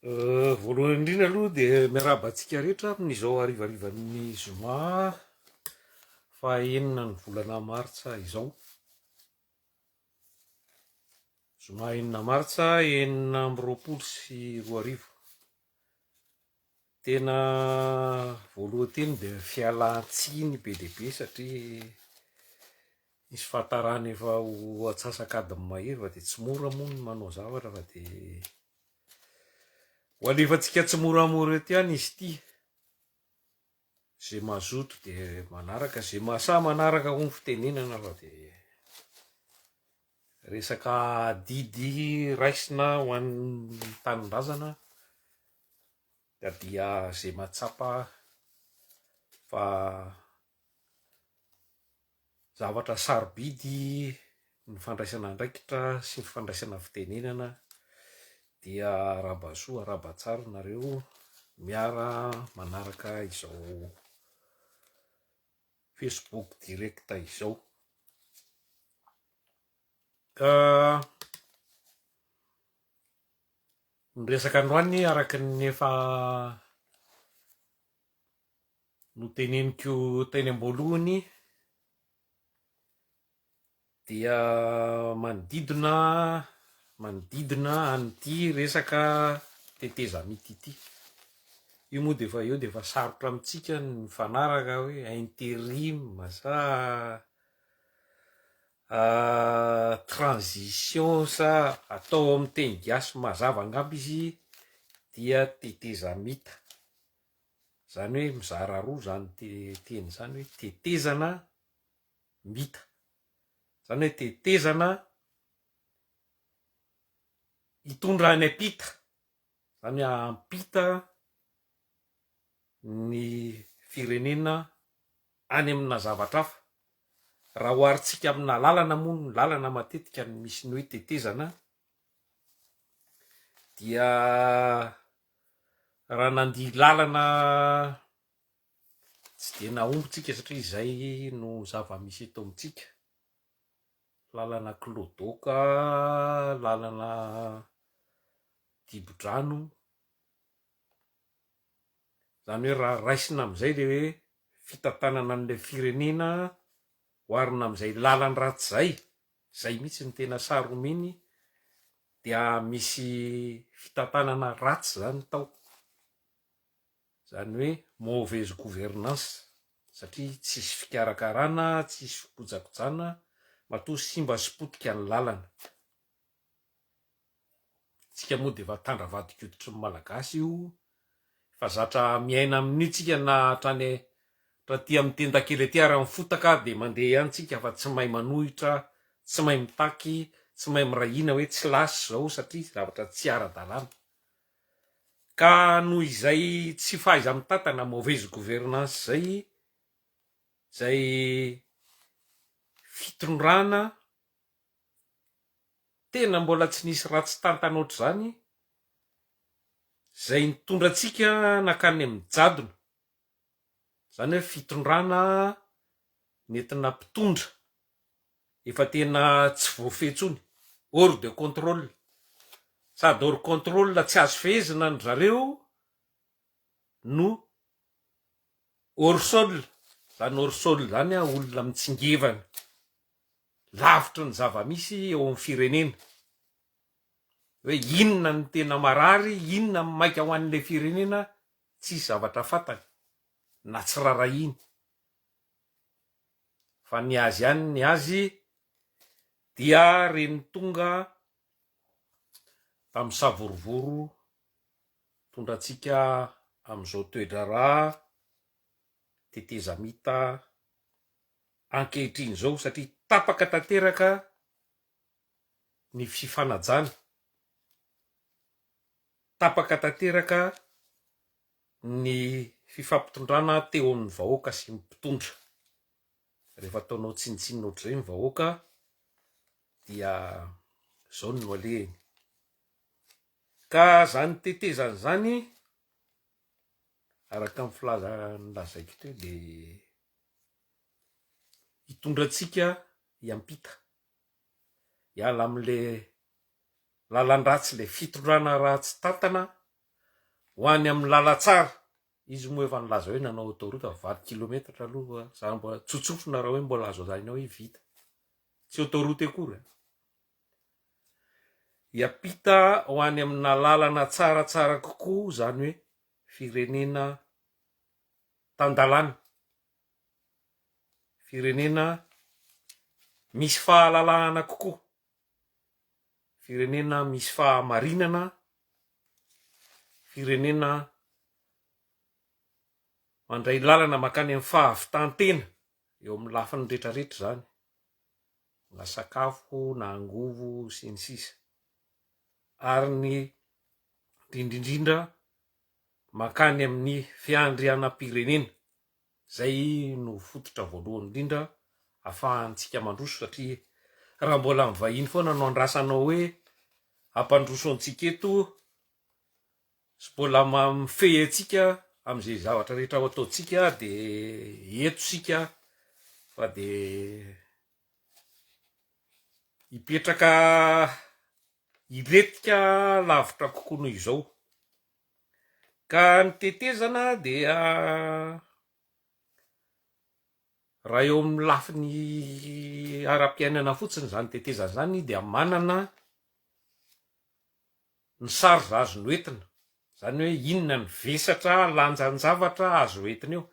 Voalohany indrindra aloha dia miarahaba antsika rehetra amin'izao harivarivan'ny zoma faha-enina ny volana martsa izao. Zoma enina martsa 2026. Tena voalohan-teny dia fialan-tsiny be dia be satria nisy fahatarana efa ho antsasak'adiny mahery fa dia tsy mora moa ny manao zavatra fa dia ho alefantsika tsimoramora eto ihany izy ity. Ze mazoto dia manaraka, ze mahasahy manaraka hoy ny fitenenana fa dia resaka adidy raisina ho an'ny tanindrazana ka dia ze mahatsapa fa zavatra sarobidy ny fandraisana andraikitra sy ny fandraisana fitenenana dia arahaba soa arahaba tsara nareo miara manaraka izao Facebook direct izao. Ka ny resaka androany araka ny efa noteneniko teny am-boalohany dia manodidina manodidina an'ity resaka tetezamita ity. Io moa dia efa eo dia efa sarotra amintsika ny mifanaraka hoe interim sa transition sa atao amin'ny teny gasy mazava angamba izy dia tetezamita. Izany hoe mizara roa izany teny izany hoe tetezana mita. Izany hoe tetezana hitondra any am-pita, izany hoe hampita ny firenena any amina zavatra hafa. Raha oharintsika amina lalana moa ny lalana matetika no misy ny hoe tetezana dia raha nandia lalana tsy dia nahomby tsika satria izay no zava-misy eto amintsika, lalana kiloadoaka, lalana dibo-drano, izany hoe raha raisina amin'izay le hoe fitantanana an'ilay firenena oharina amin'izay lalan-dratsy izay, izay mihitsy no tena sary omeny dia misy fitantanana ratsy izany tao, izany hoe mauvaise gouvernance satria tsisy fikarakarana, tsisy fikojakojana, matoa simba sy potika ny lalana. Tsika moa dia efa tandra vadin-koditry ny Malagasy io, efa zatra miaina amin'io tsika na hatrany hatraty amin'ny tendakely aty ary amin'ny fotaka dia mandeha ihany tsika fa tsy mahay manohitra, tsy mahay mitaky, tsy mahay miray hina hoe tsy lasa izao satria zavatra tsy ara-dalàna. Ka noho izay tsy fahaiza-mitantana, mauvaise gouvernance izay, izay fitondrana Tena mbola tsy nisy ratsy tantana ohatr'izany izay nitondra antsika nankany amin'ny jadona. Izany hoe fitondrana nentina mpitondra efa tena tsy voafehy intsony, hors de contrôle. Sady hors contrôle tsy azo fehezina an-dry zareo no hors sol. Izany hors sol izany olona mitsingevana. lavitry ny zava-misy eo amin'ny firenena, hoe inona no tena marary, inona no maika ho an'ilay firenena, tsisy zavatra fantany na tsy rarahiny fa ny azy ihany ny azy dia reny tonga tamin'ny savorovoro mitondra antsika amin'izao toe-draharaha tetezamita ankehitriny izao satria tapaka tanteraka ny fifanajana, tapaka tanteraka ny fifampitondrana teo amin'ny vahoaka sy ny mpitondra. Rehefa ataonao tsinontsinona ohatr'izay ny vahoaka dia izao no alehany. Ka izany tetezana izany araka ny filaza nolazaiko teo dia hitondra antsika hiampita, hiala amin'le lalan-dratsy, le fitondrana ratsy tantana. Ho any amin'ny lalantsara. Izy moa efa nilaza hoe nanao autoroute 8 kilometatra aloha, za mbola tsotsofina raha hoe mbola azo lazaina hoe vita. Tsy autoroute akory an. Hiampita ho any amina lalana tsaratsara kokoa, izany hoe firenena tan-dalàna, firenena misy fahalalahana kokoa, firenena misy fahamarinana, firenena mandray lalana mankany amin'ny fahavitan-tena eo amin'ny lafiny rehetrarehetra izany, na sakafo na angovo sy ny sisa, ary ny indrindra indrindra mankany amin'ny fiandrianam-pirenena, izay no fototra voalohany indrindra afahantsika mandroso satria raha mbola ny vahiny foana no andrasanao hoe hampandroso antsika eto sy mbola mifehy antsika amin'izay zavatra rehetra ho ataontsika dia eto isika fa dia hipetraka hilentika lavitra kokoa noho izao. Ka ny tetezana dia raha eo amin'ny lafiny ara-piainana fotsiny izany tetezana izany dia manana ny charge azo noentina, izany hoe inona ny vesatra lanjan-javatra azo entina eo,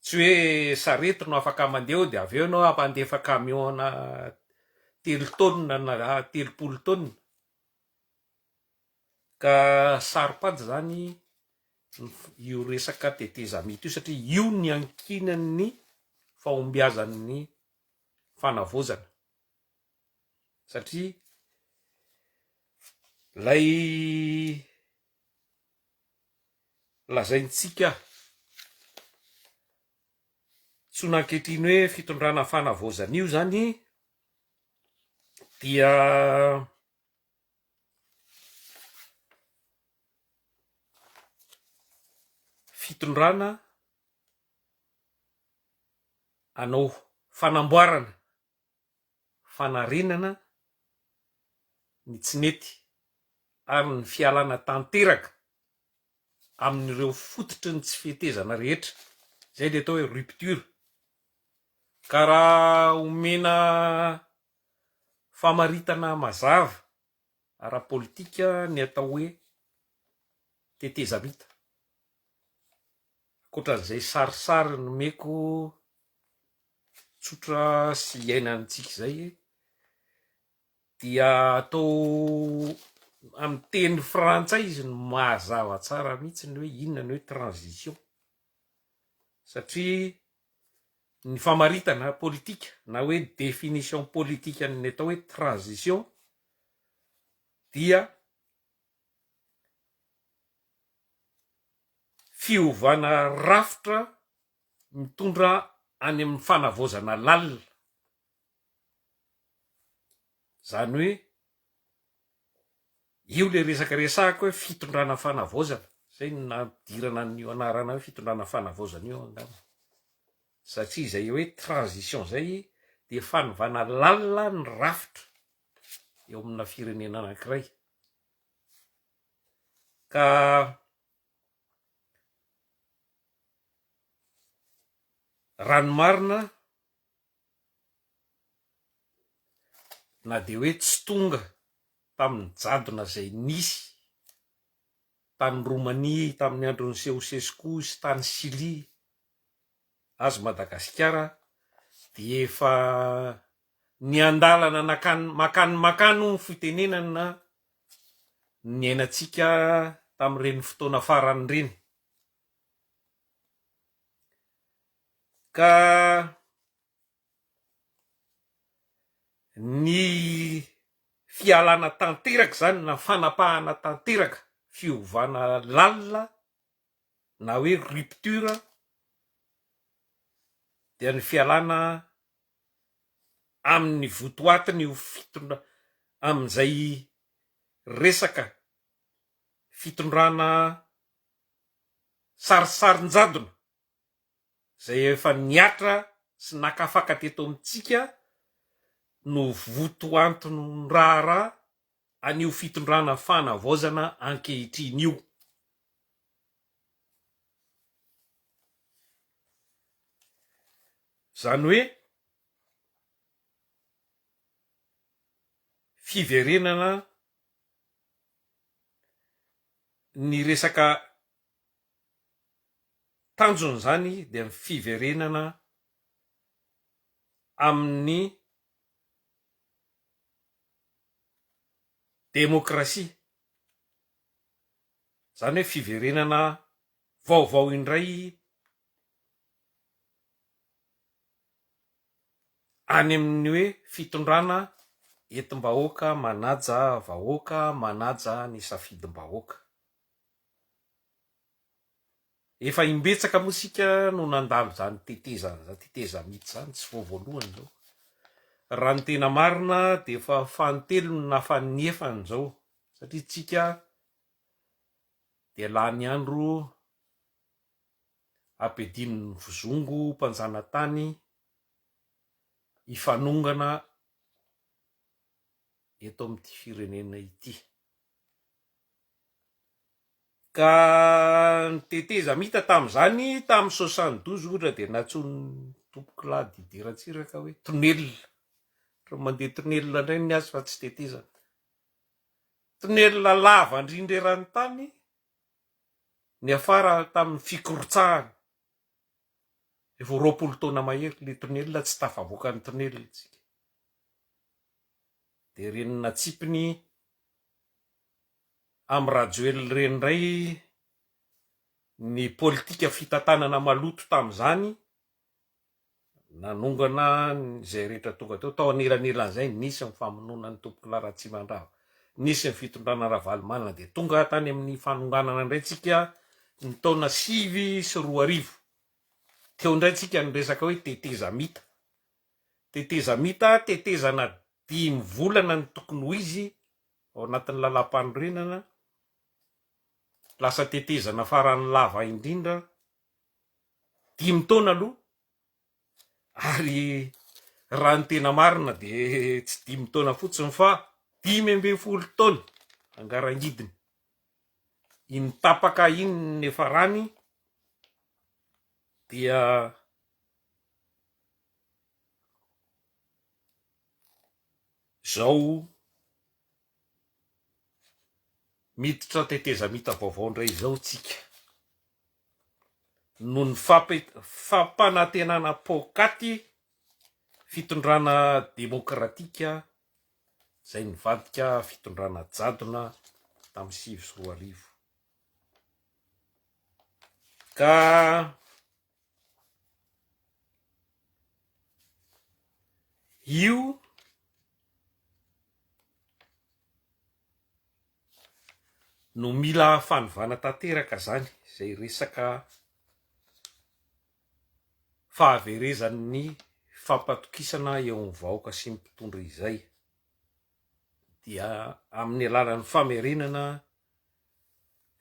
tsy hoe sarety no afaka mandeha eo dia avy eo ianao hampandefa camion ana telo taonina na 30 taonina, ka saro-pady izany io resaka tetezamita io satria io no iankinan'ny fahombiazan'ny fanavaozana. Satria ilay lazaintsika antsoina ankehitriny hoe fitondrana fanavaozana io zany dia fitondrana hanao fanamboarana fanarenana ny tsy nety ary ny fialana tanteraka amin'ireo fototry ny tsy fetezana rehetra, izay ilay atao hoe rupture. Ka raha omena famaritana mazava ara-politika ny atao hoe tetezamita, ankoatran'izay sarisary nomeko tsotra sy iainantsika izay dia atao amin'ny teny frantsay izy no mazava tsara mihitsy ny hoe inona ny hoe transition satria ny famaritana politika na hoe définition politique ny atao hoe transition dia fiovana rafitra mitondra any amin'ny fanavaozana lalina. Izany hoe io ilay resaka resahako hoe fitondrana fanavaozana, izay no nampidirana an'io anarana hoe fitondrana fanavaozana io angamba. Satria izay hoe transition izay dia fanovana lalina ny rafitra eo amina firenena anankiray. Ka Raha ny marina, na dia hoe tsy tonga tamin'ny jadona izay nisy tany Romania tamin'ny andron'i Ceausescu sy tany Chili aza Madagasikara dia efa niandalana nakany makany makany hoy ny fitenenana niainantsika tamin'ireny fotoana farany ireny. Ka ny fialana tanteraka izany na fanapahana tanteraka, fiovana lalina na hoe rupture dia ny fialana amin'ny votoatiny io fitondra- amin'izay resaka fitondrana sarisarin-jadona izay efa nihatra sy nakafaka teto amintsika no votoanton'ny raharaha an'io fitondrana fanavaozana ankehitriny io. Izany hoe fiverenana ny resaka tanjona izany dia ny fiverenana amin'ny demokrasia, izany hoe fiverenana vaovao indray any amin'ny hoe fitondrana entim-bahoaka manaja vahoaka, manaja ny safidim-bahoaka. Efa imbetsaka moa isika no nandalo izany tetezana izany, tetezamita izany, tsy vao voalohany izao. Raha ny tena marina dia efa fanintelony na faninefany izao satria isika dia lany andro ampiadian'ny vozongo mpanjanatany hifanongana eto amin'ity firenena ity. Ka ny tetezamita tamin'izany, tamin'ny 72 ohatra dia nantsoin'ny tompokolahy Didier Ratsiraka hoe tonelina. Ohatran'ny mandeha tonelina indray ny azy fa tsy tetezana. Tonelina lava indrindra eran'ny tany niafara tamin'ny fikorotsahana. Efa ho 20 taona mahery ilay tonelina tsy tafavoaka ny tonelina isika. Dia ireny natsipiny amin'i Rajoelina ireny indray ny politika fitantanana maloto tamin'izany Nanongana izay rehetra tonga teo. Tao anelanelan'izay, nisy ny famonoana an'i Tompokolahy Ratsimandrava, nisy ny fitondrana Ravalomanana, dia tonga tany amin'ny fanonganana indray tsika ny taona 2009. Teo indray tsika niresaka hoe tetezamita. Tetezamita, tetezana dimy volana no tokony ho izy ao anatin'ny lalàmpanorenana, lasa tetezana farany lava indrindra dimy taona aloha ary raha ny tena marina dia tsy dimy taona fotsiny fa 15 taona angarangidiny. Iny tapaka iny ny niafarany dia zao miditra tetezamita vaovao indray izao tsika. Noho ny fampanantenana poakaty fitondrana demokratika izay nivadika fitondrana jadona tamin'ny 2009. Ka io no mila fanovana tanteraka zany izay resaka fahaverezan'ny fampatokisana eo amin'ny vahoaka sy ny mpitondra izay dia amin'ny alalan'ny famerenana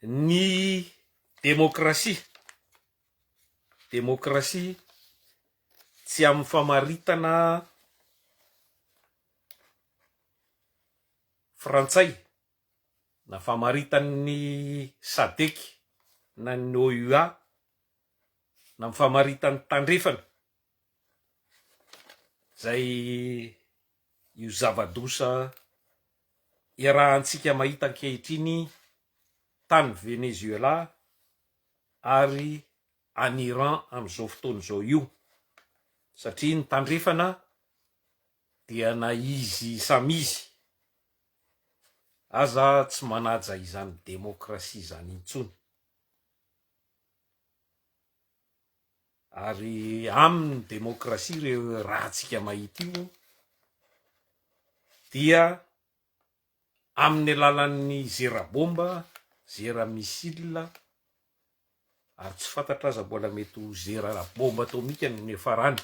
ny demokrasia, demokrasia tsy amin'ny famaritana frantsay na famaritan'ny Sadec na ny OUA na ny famaritan'ny tandrefana izay io zava-dosa iarahantsika mahita ankehitriny tany Venezuela ary any Iran amin'izao fotoana izao io satria ny tandrefana dia na izy samy izy aza tsy manaja izany demokrasia izany intsony. Ary aminy demokrasia ireo rahantsika mahita io dia amin'ny alalan'ny zera bomba, zera missile ary tsy fantatra aza mbola mety ho zera bomba atomika no niafarany.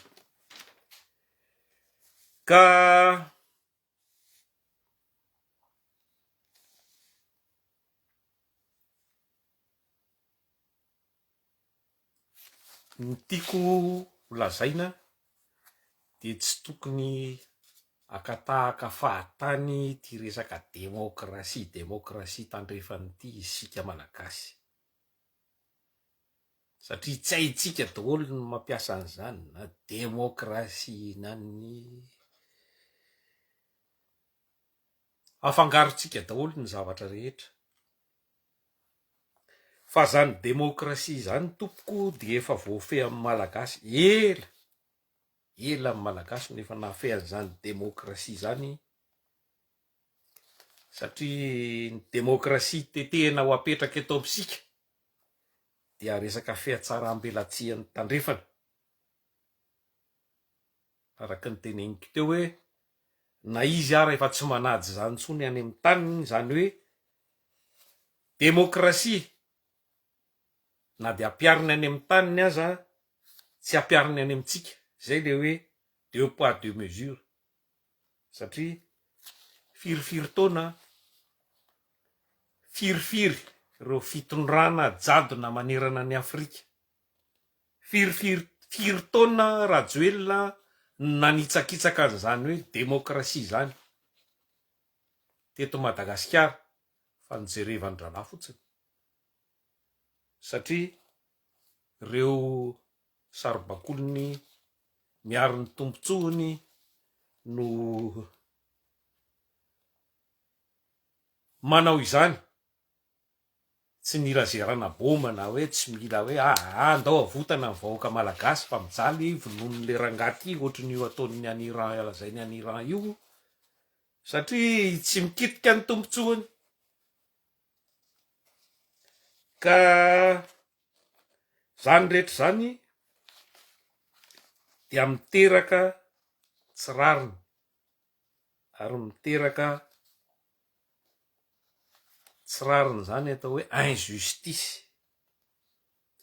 Ka ny tiako ho lazaina dia tsy tokony haka tahaka fahatany ity resaka demokrasia demokrasia tandrefana ity isika Malagasy. Satria tsy haintsika daholo ny mampiasa an'izany na demokrasia na ny afangarontsika daholo ny zavatra rehetra. Fa zany demokrasia izany tompoko dia efa voafehy amin'ny Malagasy ela, ela ny Malagasy no efa nahafehy an'izany demokrasia izany satria ny demokrasia tetehina ho apetraka eto amintsika dia resaka fihatsaram-belatsihin'ny tandrefana. Araka ny teneniko teo hoe na izy ara efa tsy manaja izany intsony any amin'ny taniny, izany hoe demokrasia na dia ampihariny any amin'ny taniny aza tsy ampihariny any amintsika, izay ilay hoe deux poids deux mesures satria firifiry taona, firifiry ireo fitondrana jadona manerana an'i Afrika Firifiry firy taona Rajoelina no nanitsakitsaka an'izany hoe demokrasia izany teto Madagasikara fa nojerevan-drahalahy fotsiny satria ireo saribakoliny miaro ny tombotsoany no manao izany. Tsy mila zerana boma na hoe tsy mila hoe aa ndao avotana ny vahoaka malagasy fa mijaly vonoin'le rangahy ty ohatrin'io ataon'ny any Iran lazainy any Iran io satria tsy mikitika ny tombotsoany ka zany rehetra zany dia miteraka tsy rariny ary miteraka Tsy rariny izany atao hoe injustice,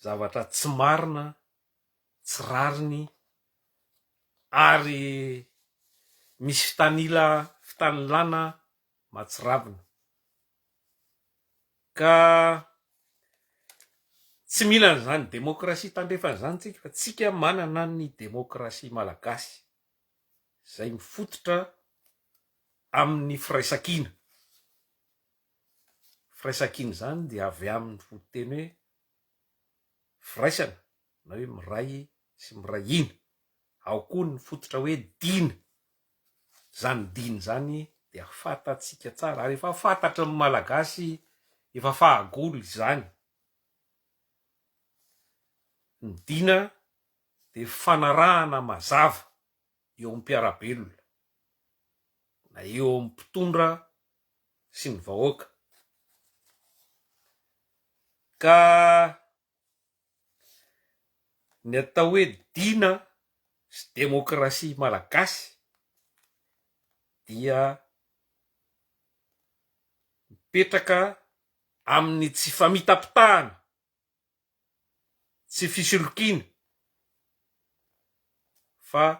zavatra tsy marina, tsy rariny ary misy fitanila fitanilana mahatsiravina. Ka tsy mila an'izany demokrasia tandrefana izany tsika fa tsika manana ny demokrasia malagasy izay mifototra amin'ny firaisankina. Firaisankina izany dia avy amin'ny fototeny hoe firaisana na hoe miray sy miray hina. Ao koa ny fototra hoe dina. Izany dina izany dia fantatsika tsara ary efa fantatry ny Malagasy efa fahagola izany. Ny dina dia fanarahana mazava eo amin'ny mpiara-belona na eo amin'ny mpitondra sy ny vahoaka. Ka ny atao hoe dina sy demokrasia malagasy dia mipetraka amin'ny tsy famitapitahana tsy fisolokiana fa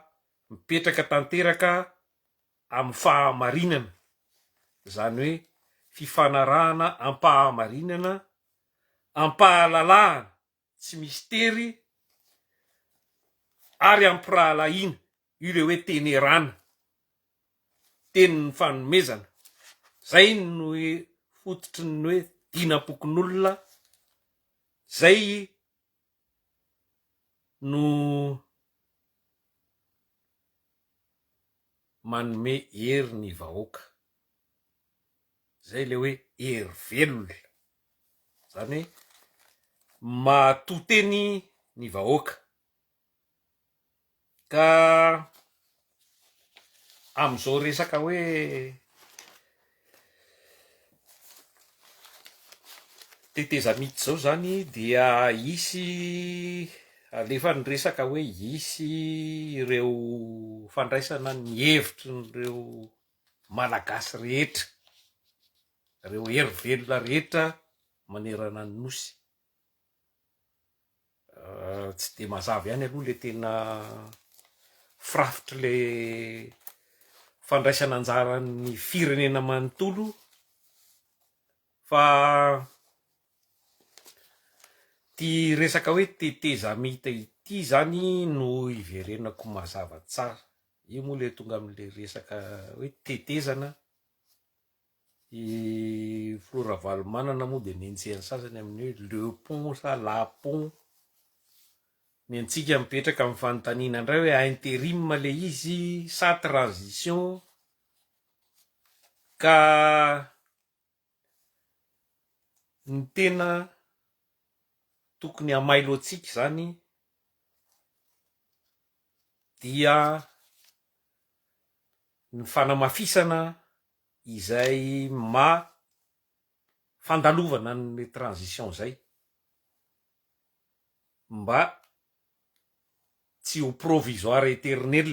mipetraka tanteraka amin'ny fahamarinana, izany hoe fifanarahana am-pahamarinana, am-pahalalahana tsy misy tery ary am-pirahalahiana, io ilay hoe tenerana, tenin'ny fanomezana, izay no fototry ny hoe dinam-pokonolona Zay no manome hery ny vahoaka. Zay le hoe hery velona. Zany hoe mahatoa teny ny vahoaka. Ka amin'izao resaka hoe tetezamita izao zany dia hisy alefa ny resaka hoe hisy ireo fandraisana ny hevitrin'ireo Malagasy rehetra, ireo hery velona rehetra manerana ny Nosy. Tsy dia mazava ihany aloha le tena firafitr'le fandraisana anjaran'ny firenena manontolo fa ty resaka hoe tetezamita ity zany no iverenako mazava tsara. Io moa le tonga am'le resaka hoe tetezana. I Filoha Ravalomanana moa dia nenjehan'ny sasany amin'ny hoe le pont sa la pont. Ny antsika mipetraka amin'ny fanontaniana indray hoe interim le izy sa transition ka ny tena tokony hamailo antsika izany dia ny fanamafisana izay maha fandalovana an'le transition izay mba tsy ho provisoire eternel,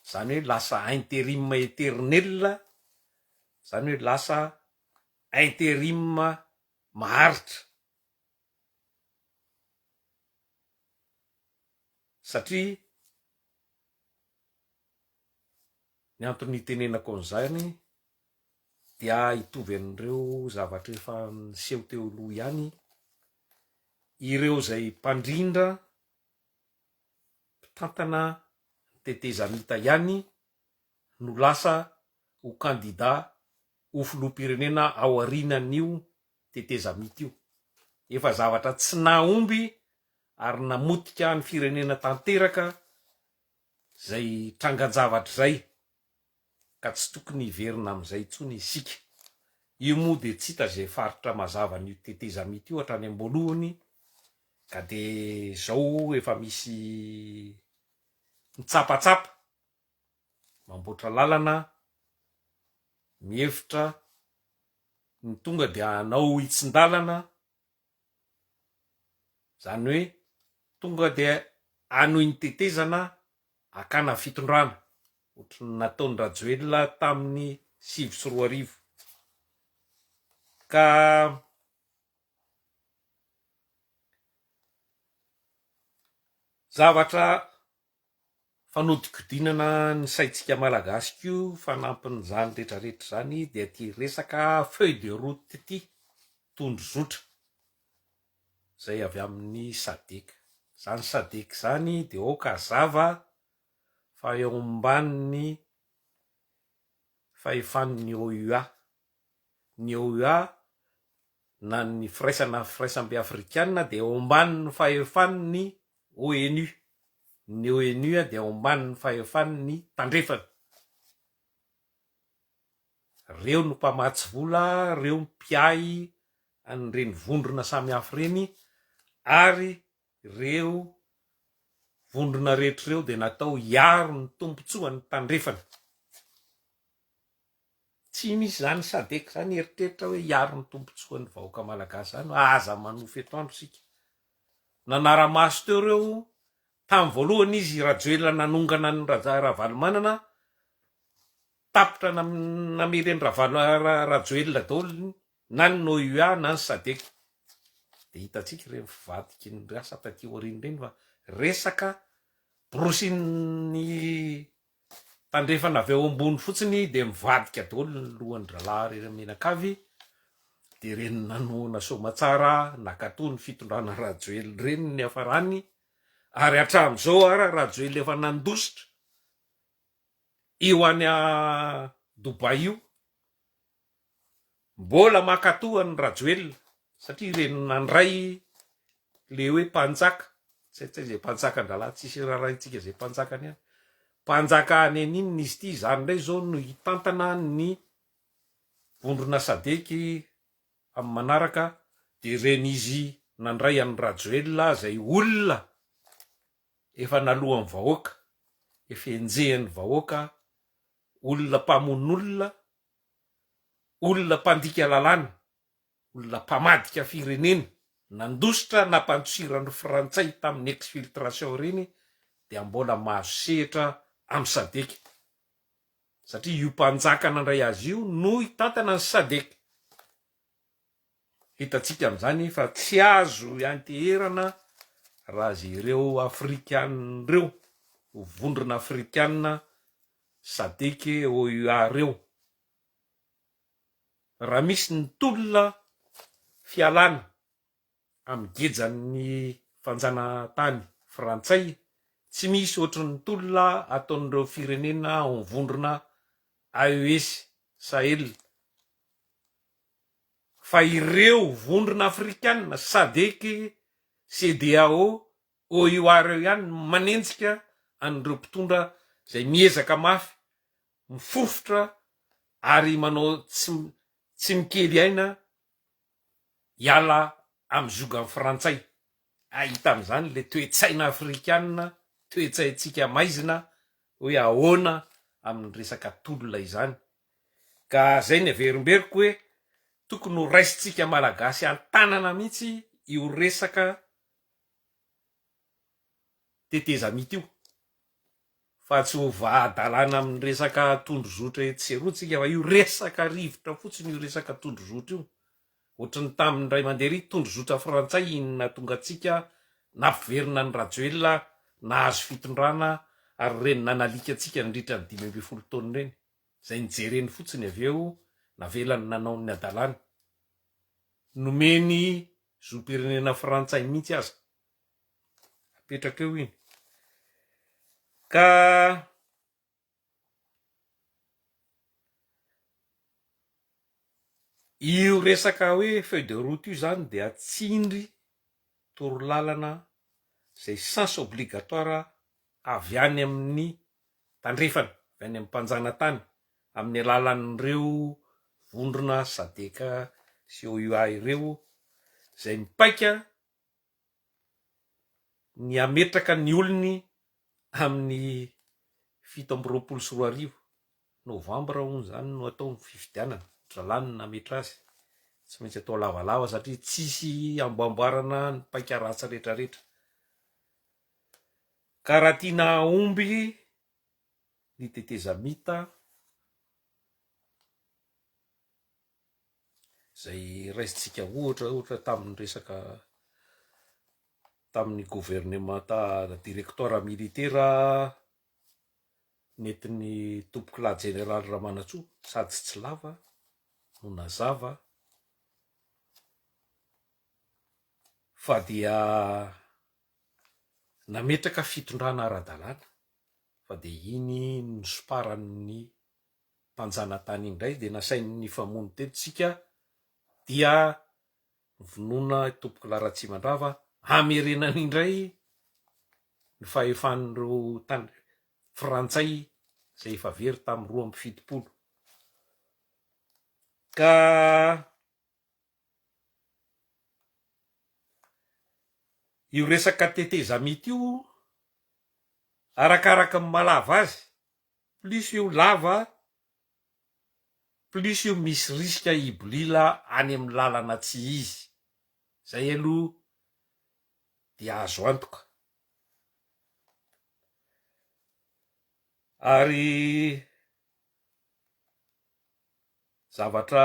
izany hoe lasa interim eternel, izany hoe lasa interim maharitra. Satria ny antony itenenako an'izany dia hitovy an'ireo zavatra efa niseho teo aloha ihany, ireo izay mpandrindra, mpitantana ny tetezamita ihany no lasa ho kandida ho filoham-pirenena aorianan'io tetezamita io. Efa zavatra tsy nahomby ary namotika ny firenena tanteraka izay trangan-javatra izay ka tsy tokony hiverina amin'izay intsony isika. Io moa dia tsy hita izay faritra mazava an'io tetezamita io hatrany am-boalohany ka dia izao efa misy mitsapatsapa, mamboatra lalana, mihevitra ny tonga dia hanao hitsin-dalana, Izany hoe tonga dia hanohy ny tetezana hakana fitondrana, ohatry ny nataon-dRajoelina tamin'ny 2009. Ka zavatra fanodikodinana ny saintsika Malagasy koa fanampin'izany retraretra izany dia ity resaka feuille de route ity, tondrozotra, izay avy amin'ny Sadec. Izany Sadec izany dia aoka hazava fa eo ambanin'ny fahefan'ny OUA. Ny OUA na ny firaisana firaisambe afrikana dia eo ambanin'ny fahefan'ny ONU. Ny ONU dia eo ambanin'ny fahefan'ny tandrefana. Reo no mpamatsy vola, reo mpiahy an'ireny vondrona samihafa ireny ary reo vondrona rehetra ireo dia natao hiaro ny tombontsoan'ny tandrefana. Tsy misy izany sadec izany eritreritra hoe hiaro ny tombontsoan'ny vahoaka malagasy izany fa aza manofy etoandro isika. Nanara-maso teo ireo, tamin'ny voalohany izy Rajoelina nanongana an'i Raja Ravalomanana, tapitra namely an'i Ravalo Rajoelina daholo na ny OUA na ny sadec. Dia hitantsika ireny fivadiky ny asa taty aoriana ireny fa resaka borosian'ny Tandrefana avy ao ambony fotsiny dia mivadika daholo ny lohan-drahalahy reny mianakavy dia ireny nanohana soamatsara nakato ny fitondrana Rajoelina ireny ny niafarany ary hatramin'izao ara Rajoelina efa nandositra io any Dubaï io Mbola mankatoa an'i Rajoelina satria ireny nandray le hoe mpanjaka, tsy hay tsy hay zay mpanjakan-drahalahy, tsisy raharahintsika zay mpanjakany any, mpanjaka any an'inona izy ity, izany indray izao no hitantana ny vondrona sadec amin'ny manaraka, dia ireny izy nandray an'i Rajoelina izay olona efa naloan'ny vahoaka, efa enjehin'ny vahoaka, olona mpamono olona, olona mpandika lalàna, olona mpamadika firenena, nandositra nampandosiran'ny frantsay tamin'ny exfiltration ireny dia mbola mahazo sehatra amin'ny sadec satria io mpanjaka nandray azy io no hitantana ny sadec. Hitantsika amin'izany fa tsy azo ianteherana raha ze ireo afrikana ireo, vondrona afrikana Sadec, OUA reo. Raha misy ny tolona fialana amin'ny gejan'ny fanjanahantany frantsay, tsy misy ohatry ny tolona ataon'ireo firenena ao amin'ny vondrona AES Sahel, fa ireo vondrona afrikana, Sadec. CEDEAO, OUA ireo ihany no manenjika an'ireo mpitondra izay miezaka mafy mifofotra ary manao tsy tsy mikely aina hiala amin'ny ziogan'ny frantsay. Hahita amin'izany ilay toe-tsaina afrikana, toe-tsaintsika maizina hoe ahoana amin'ny resaka tolona izany. Ka zay ny averimberiko hoe tokony ho raisintsika malagasy an-tanana mihitsy io resaka tetezamita io fa tsy ho vahadalana amin'ny resaka tondrozotra etsy sy eroa tsika fa io resaka rivotra fotsiny io resaka tondrozotra io. Ohatry ny tamin'ny indray mandeha ery tondrozotra frantsay iny nahatonga antsika nampiverina an'i Rajoelina nahazo fitondrana ary ireny nanalika antsika nandritra ny 15 taona ireny izay nijereny fotsiny avy eo navelany nanao ny hadalany. Nomeny zom-pirenena frantsay mihitsy aza. Apetraka eo iny. Ka io resaka hoe feuille de route io zany dia tsindry torolalana izay sens obligatoire avy any amin'ny tandrefana, avy any amin'ny mpanjanatany, amin'ny alalan'ireo vondrona sadec sy OUA ireo izay mipaika ny hametraka ny olony amin'ny 2027, novambra hono izany no atao ny fifidianana, dralà no nametra azy, tsy maintsy atao lavalava satria tsisy amboamboarana ny paika ratsy retraretra. Ka raha tiana hahomby ny tetezamita, izay raisintsika ohatra ohatra tamin'ny resaka tamin'ny governemanta directoire militaire nentin'ny tompokolahy jeneraly Ramanantsoa sady tsy lava no nazava fa dia nametraka fitondrana ara-dalàna fa dia iny nosomparan'ny mpanjanatany indray dia nasainy nifamono teto tsika dia novonoina i Tompokolahy Ratsimandrava hamerenany indray ny fahefan'ireo tany frantsay izay efa very tamin'ny 72 ka io resaka tetezamita io arakaraka ny mahalava azy Plus io lava, plus io misy risque hibolila any amin'ny lalana tsy izy. Zay aloha dia azo antoka. Ary zavatra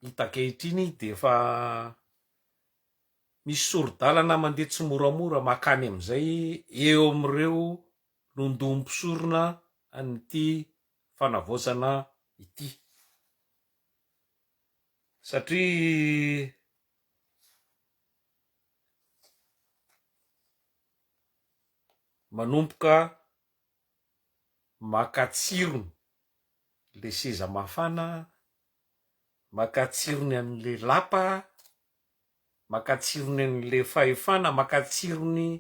hita ankehitriny dia efa misy sori-dalana mandeha tsimoramora makany amin'izay eo amin'ireo londohom-pisorona an'ity fanavaozana ity. Satria manomboka maka tsirony le seza mafana, maka tsirony an'le lapa, maka tsirony an'ilay fahefana, maka tsirony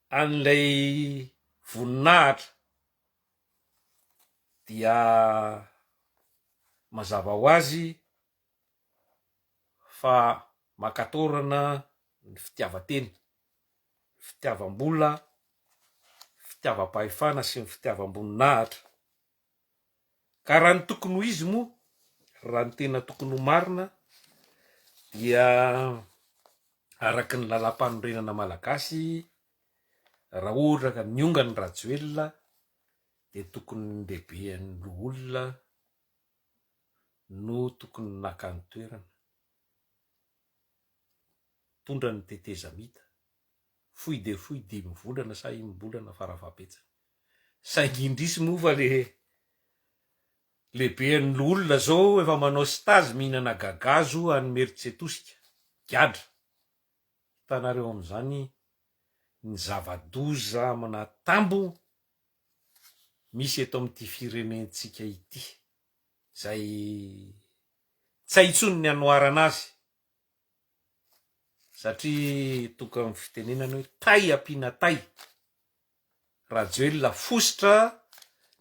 an'ilay voninahitra dia mazava ho azy fa maka taorana ny fitiavan-tena, ny fitiavam-bola, ny fitiavam-pahefana sy ny fitiavam-boninahitra. Ka raha ny tokony ho izy moa, raha ny tena tokony ho marina dia araka ny lalàmpanorenana malagasy, raha ohatra ka niongana Rajoelina dia tokony ny lehiben'ny loholona no tokony naka ny toerana, nitondra ny tetezamita, fohy dia fohy dimy volana sa enim-bolana farafahabetsany. Saingy indrisy moa fa le lehiben'ny loholona zao efa manao stage mihinana gagazo any Imerintsiatosika, gadra. Hitanareo amin'izany ny zava-doza amina tambo misy eto amin'ity firenentsika ity, izay tsy hay intsony ny hanoharana azy. Satria tonga amin'ny fitenenana hoe tay ampiana tay. Rajoelina fositra,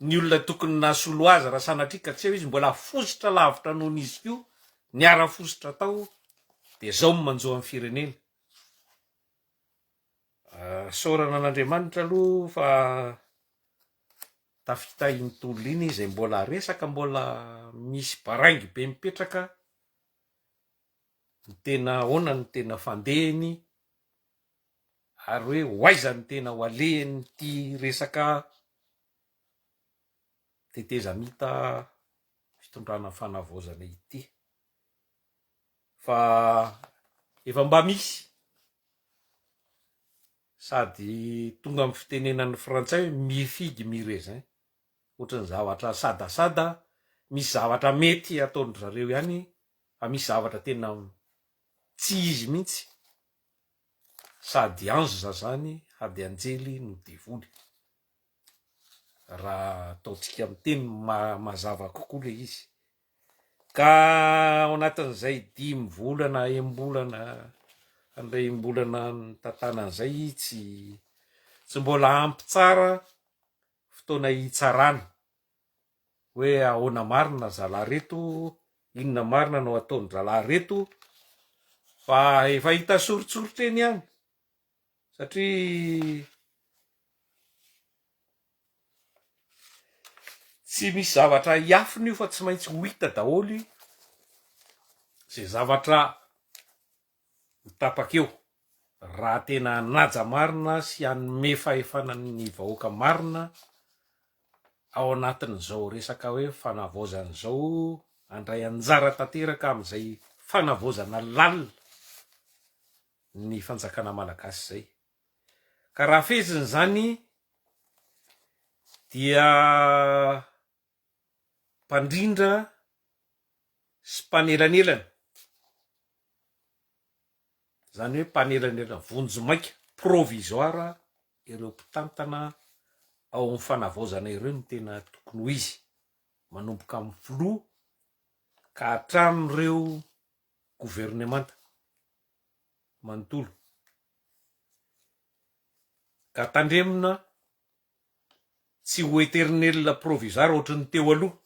ny olona tokony nasolo azy raha sanatria ka tsy eo izy mbola fositra lavitra noho ny izy koa niara-fositra tao dia zao ny manjo amin'ny firenena. Isaorana an'Andriamanitra aloha fa tafita iny tolona iny izay mbola resaka mbola misy baraingo be mipetraka ny tena ahoana ny tena fandehany ary hoe ho aiza ny tena ho alehan'ity resaka tetezamita fitondrana fanavaozana ity fa efa mba misy sady tonga amin'ny fitenenan'ny frantsay hoe mi-figue mi-raisin ohatran'ny zavatra sadasada misy zavatra mety ataon-dry zareo ihany fa misy zavatra tena tsy izy mihitsy Sady ange zany hady anjely no devoly. Raha ataontsika amin'ny teny mazava kokoa le izy. Ka ao anatin'izay dimy volana, enim-bolana, handray enim-bolana nitantanana izay tsy tsy mbola ampy tsara fotoana hitsarana. hoe ahoana marina zalahy reto, inona marina no ataon-dralahy reto, fa efa hita soritsoritra eny ihany satria tsy misy zavatra hiafina io fa tsy maintsy ho hita daholo izay zavatra ho tapaka eo raha tena hanaja marina sy hanome fahefana ny vahoaka marina ao anatin'izao resaka hoe fanavaozana izao, handray anjara tanteraka amin'izay fanavaozana lalina ny fanjakana malagasy izay. Ka raha fehezina izany dia mpandrindra sy mpanelanelana, izany hoe mpanelanelana vonjimaika, provisoire, ireo mpitantana ao amin'ny fanavaozana ireo no tena tokony ho izy, manomboka amin'ny filoha ka hatramin'ireo governemanta manontolo. Ka tandremina tsy ho eternel provisoire ohatry ny teo aloha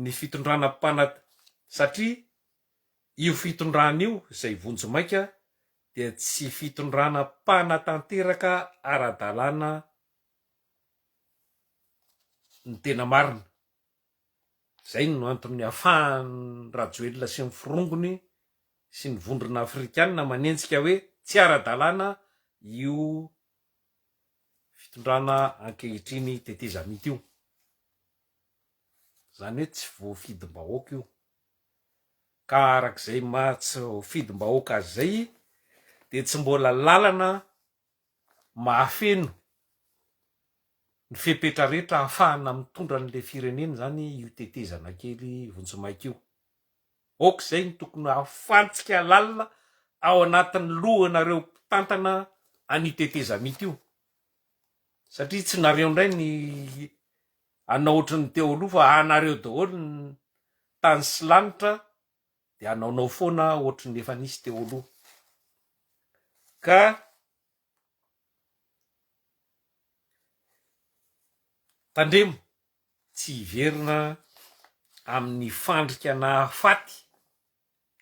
ny fitondrana mpanat satria io fitondrana io izay vonjimaika dia tsy fitondrana mpanatanteraka ara-dalàna ny tena marina. Izay no antony afahan'i Rajoelina sy ny forongony sy ny vondrona afrikana manenjika hoe tsy ara-dalàna io fitondrana ankehitriny tetezamita io. Izany hoe tsy voafidim-bahoaka io. Ka araka izay maha tsy voafidim-bahoaka azy izay dia tsy mbola lalana mahafeno ny fepetra rehetra ahafahana mitondra an'ilay firenena izany io tetezana kely vonjimaika io. Aoka izay no tokony hahafantsika lalina ao anatin'ny lohanareo mpitantana an'io tetezamita io. Satria tsy nareo indray ny hanao ohatry ny teo aloha fa anareo daholo ny tany sy lanitra dia hanaonao foana ohatry ny efa nisy teo aloha. Ka tandremo tsy hiverina amin'ny fandrika nahafaty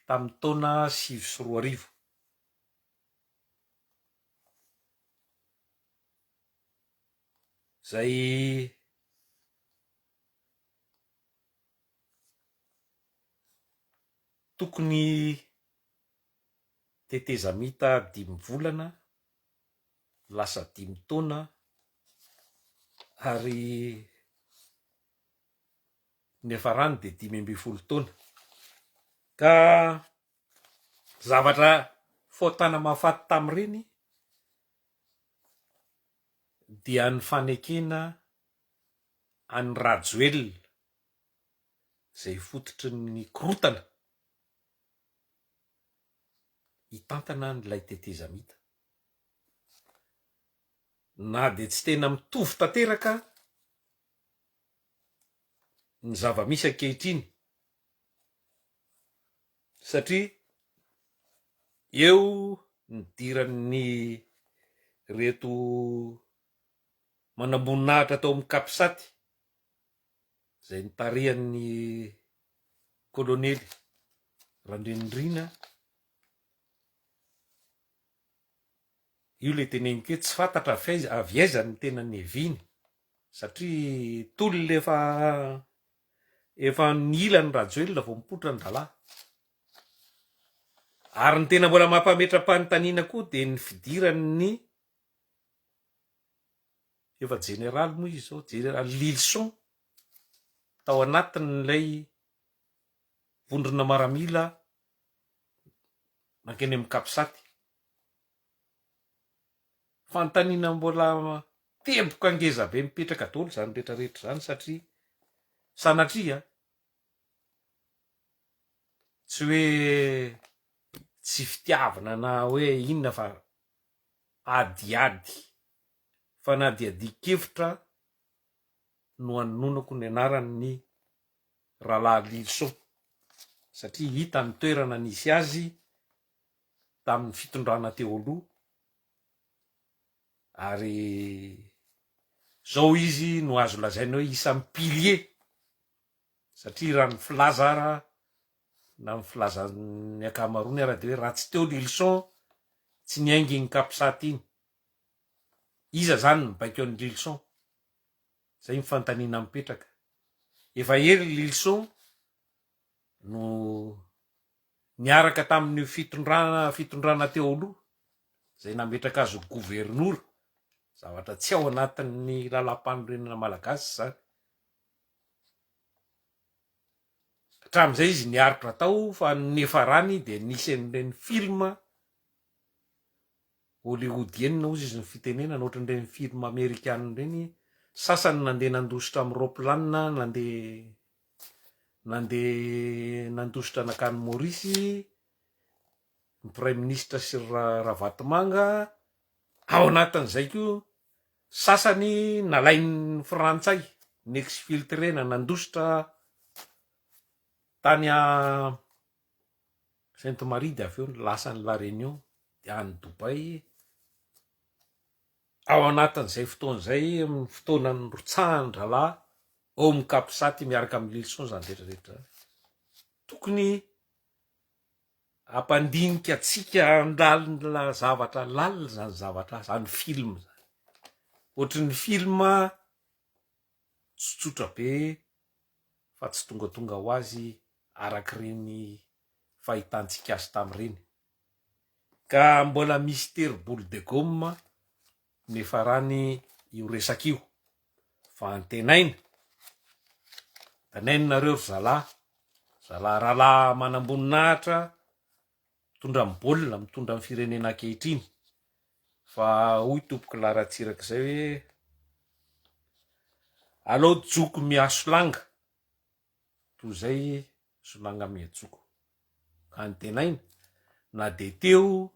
tamin'ny taona 2009. Izay tokony tetezamita dimy volana lasa dimy taona ary niafarany dia 15 taona. Ka zavatra fahotana mahafaty tamin'ireny dia ny fanekena an'i Rajoelina izay fototry ny korontana hitantana an'ilay tetezamita. Na dia tsy tena mitovy tanteraka ny zava-misy ankehitriny satria. Eo nidiran'ny reto manamboninahitra tao amin'ny Capsat izay nitarihan'ny kolonely Randrianirina, io ilay teneniko hoe tsy fantatra avy aiza avy aiza no tena niaviany satria tolona efa efa nila an'i Rajoelina vao mipoitra ny rahalahy. Ary ny tena mbola mampametra-panontaniana koa dia ny fidiran'ny efa jeneraly moa izy izao, jeneraly Lilison tao anatin'ilay vondrona maramila nankeny amin'ny Capsat. Fanontaniana mbola teboka ngeza be mipetraka daholo izany rehetra rehetra izany satria sanatria tsy hoe tsy fitiavana na hoe inona fa adiady, fanadihadian-kevitra no anononako ny anaran'ny Rahalahy Lilson satria hita ny toerana nisy azy tamin'ny fitondrana teo aloha ary zao izy no azo lazaina hoe isan'ny pilier satria raha ny filaza ara na ny filazan'ny ankamaroany ara dia hoe raha tsy teo Lilson tsy niainga iny capsat iny. Iza zany nibaiko an'i Lilson? Zay ny fanontaniana mipetraka. Efa ela i Lilson no niaraka tamin'io fitondrana fitondrana teo aloha izay nametraka azy ho governora, zavatra tsy ao anatin'ny lalàmpanorenana malagasy izany. Hatramin'izay izy niaritra tao fa ny niafarany dia nisy an'ireny film hollywoodienne hozy izy ny fitenenana, ohatran'ireny film amerikana ireny, sasany nandeha nandositra amin'ny roplanina, nandeha nandeha nandositra nankany Maurice ny praiminisitra sy Ravatomanga, ao anatin'izay koa sasany nalain'ny frantsay ni-exfiltrena nandositra tany Sainte Marie dia avy eo lasa any La Réunion dia any Dubaï, ao anatin'izay fotoana izay amin'ny fotoana nirotsahan-drahalahy ao amin'ny Capsat miaraka amin'i Lilison izany rehetra rehetra izany. Tokony hampandinika antsika handalina zavatra lalina izany zavatra izany film izany. Ohatry ny film tsotsotra be fa tsy tongatonga ho azy arak'ireny fahitantsika azy tamin'ireny. Ka mbola mistery boule de gomme niafarany io resaka io. Fa antenaina, antenaina nareo ry zalahy, zalahy rahalahy manamboninahitra mitondra ny baolina, mitondra ny firenena ankehitriny. Fa hoy tompokolahy Ratsiraka izay hoe alao joko mihasolanga toy izay solanga miha-joko. Ka antenaina na dia teo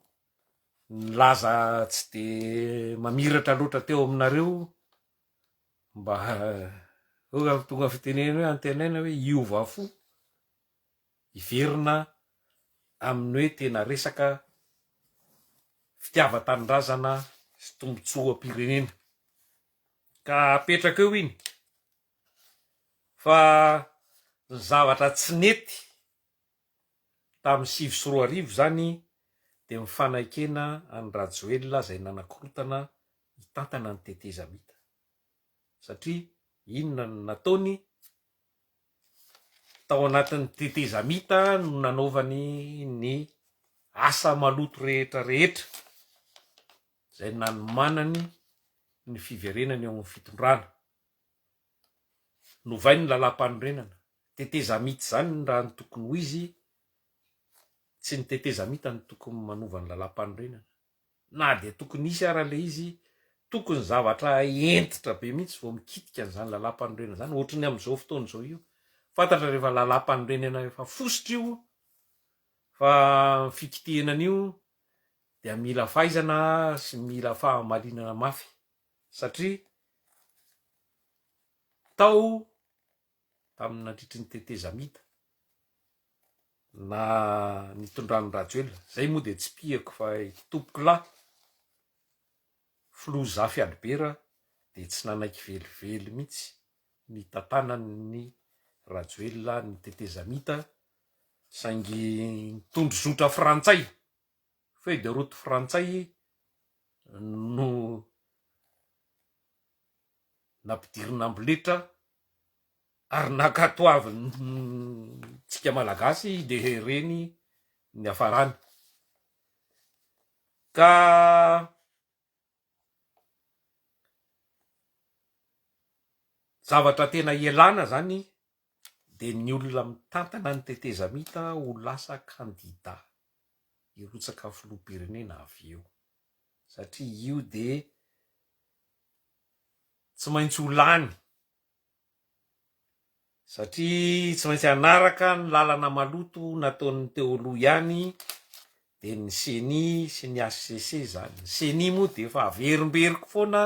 ny laza tsy dia mamiratra loatra teo aminareo mba tonga fitenenana hoe antenaina hoe hiova fo hiverina amin'ny hoe tena resaka fitiavan-tanindrazana sy tombotsoam-pirenena. Ka apetraka eo iny fa ny zavatra tsy nety tamin'ny 2009 izany dia ny fanaikena an'i Rajoelina izay nanakorotana hitantana ny tetezamita. Satria inona no nataony? Tao anatin'ny tetezamita no nanaovany ny asa maloto rehetra rehetra izay nanomanany ny fiverenany eo amin'ny fitondrana. Novainy ny lalàmpanorenana. Tetezamita izany raha ny tokony ho izy, tsy ny tetezamita no tokony manova ny lalàmpanorenana. Na dia tokony hisy ara ilay izy, tokony zavatra hentitra be mihitsy vao mikitika an'izany lalàmpanorenana izany, ohatry ny amin'izao fotoana izao io. Fantatra rehefa lalàmpanorenana efa fositra io fa ny fikitihana an'io dia mila fahaizana sy mila fahamalinana mafy satria tao tamin'ny nandritry ny tetezamita. Na nitondran'i Rajoelina, zay moa dia tsipihako fa i Tompokolahy Filoha Zafy Albert dia tsy nanaiky velively mihitsy ny tantanan'ny Rajoelina ny tetezamita saingy ny tondrozotra frantsay, feuille de route frantsay no nampidirina amboletra ary nankatoavintsika Malagasy dia ireny niafarany. Ka zavatra tena ialana zany dia ny olona mitantana ny tetezamita ho lasa kandida hirotsaka filoham-pirenena avy eo satria io dia tsy maintsy ho lany satria tsy maintsy hanaraka ny lalana maloto nataon'ny teo aloha ihany dia ny ceni sy ny HCC izany. Ny ceni moa dia efa averimberiko foana,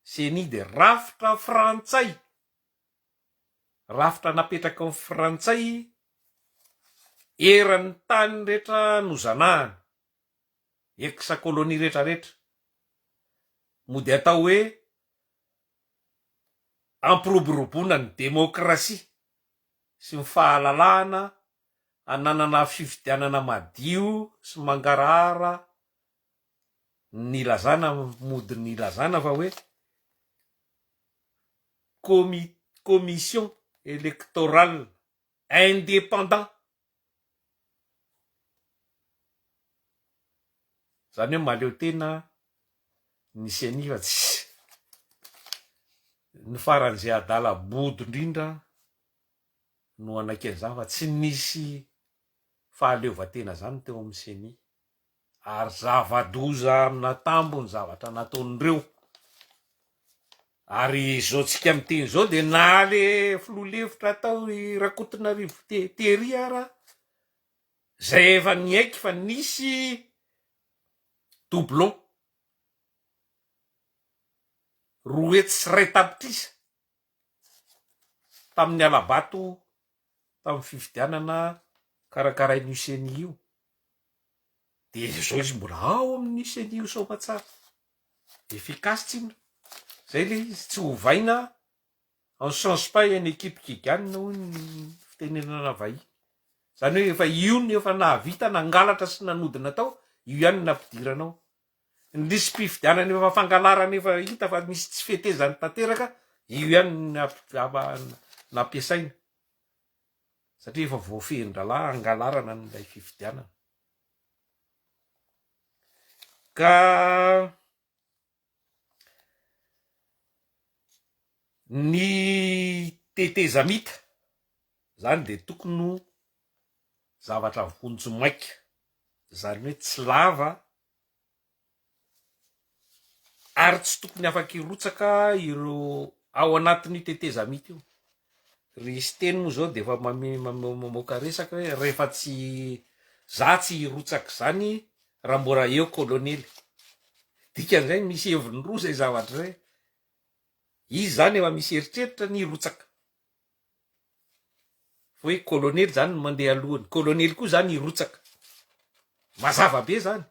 ceni dia rafitra frantsay, rafitra napetraky ny frantsay eran'ny tany rehetra nozanahana, ex colonie rehetra rehetra, mody atao hoe hampiroboroboana ny demokrasia sy ny fahalalahana hananana fifidianana madio sy mangarahara nilazana mody nilazana fa hoe comi- commission électorale indépendant Zany hoe mahaleo tena ny ceni fa tsy ny faran'izay adala bodo indrindra no hanaiky an'izany fa tsy nisy fahaleovantena zany teo amin'ny ceni ary zava-doza amin'atambo ny zavatra nataon'ireo ary izao tsika miteny izao dia na le filoha lefitra atao i Rakotonarivo Thierry ara Zay efa niaiky fa nisy doublon 201 tapitrisa tamin'ny hala-bato tamin'ny fifidianana karakarain'io ceni io, de zao izy mbola ao amin'io ceni io soamatsara, efficace tsinona, zay le izy tsy ovaina On ne change pas une equipe qui gagne hoy ny fitenenana vahiny. Izany hoe efa io no efa nahavita nangalatra sy nanodina tao, io ihany no nampidirana ao. Ny lisi-pifidianana efa fangalarana efa hita fa misy tsy fetezany tanteraka, io ihany no nampiasaina. Satria efa voafehin-drahalahy hangalarana an'ilay fifidianana. Ka Ny tetezamita zany dia tokony ho zavatra vonjimaika, zany hoe tsy lava ary tsy tokony afaka hirotsaka ireo ao anatin'io tetezamita io. Ry Siteny moa zao dia efa mamoaka resaka hoe rehefa tsy za tsy hirotsaka izany raha mbola eo kolonely. Dikan'izay misy heviny roa zay zavatra zay. Izy zany efa misy eritreritra ny hirotsaka. Fa hoe kolonely zany no mandeha alohany. Kolonely koa zany hirotsaka. Mazava be zany.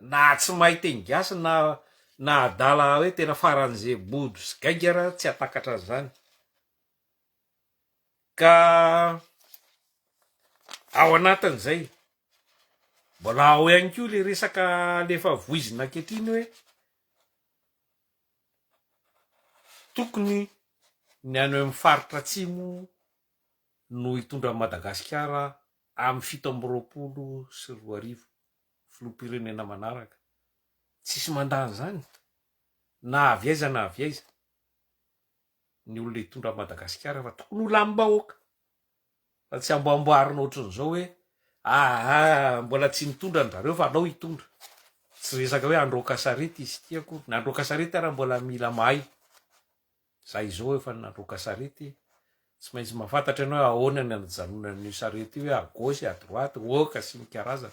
Na tsy mahay teny gasy na na adala hoe tena faran'izay bodo sy gaigy ara tsy hahatakatra an'izany. Ka ao anatin'izay, mbola ao ihany koa le resaka alefa voizina ankehitriny hoe tokony ny any amin'ny faritra atsimo no hitondra an'i Madagasikara amin'ny 2027, filoham-pirenena manaraka. Tsisy mandà an'izany na avy aiza na avy aiza. ny olona hitondra an'i Madagasikara fa tokony ho lamim-bahoaka fa tsy amboamboarina ohatran'izao hoe aa mbola tsy nitondra an zareo fa alao hitondra. Tsy resaka hoe handroaka sarety izy ity akory. Na handroaka sarety ara mbola mila mahay. Za izao efa nandroaka sarety, tsy maintsy mahafantatra ianao hoe ahoana ny anajanonana an'io sarety io hoe à gauche, à droite, oka sy ny karazany.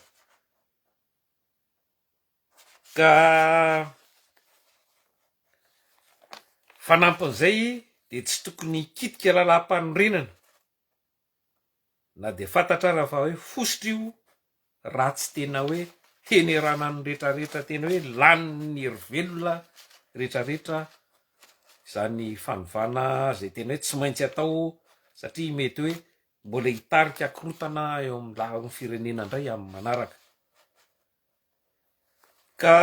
Ka fanampin'izay dia tsy tokony hikitika lalàmpanorenana. Na dia fantatra ara fa hoe fositra io raha tsy tena hoe henerana ny retraretra tena hoe lanin'ny hery velona retraretra izany fanovana izay tena hoe tsy maintsy atao satria mety hoe mbola hitarika korontana eo amin'ny laharon'ny firenena indray amin'ny manaraka. Ka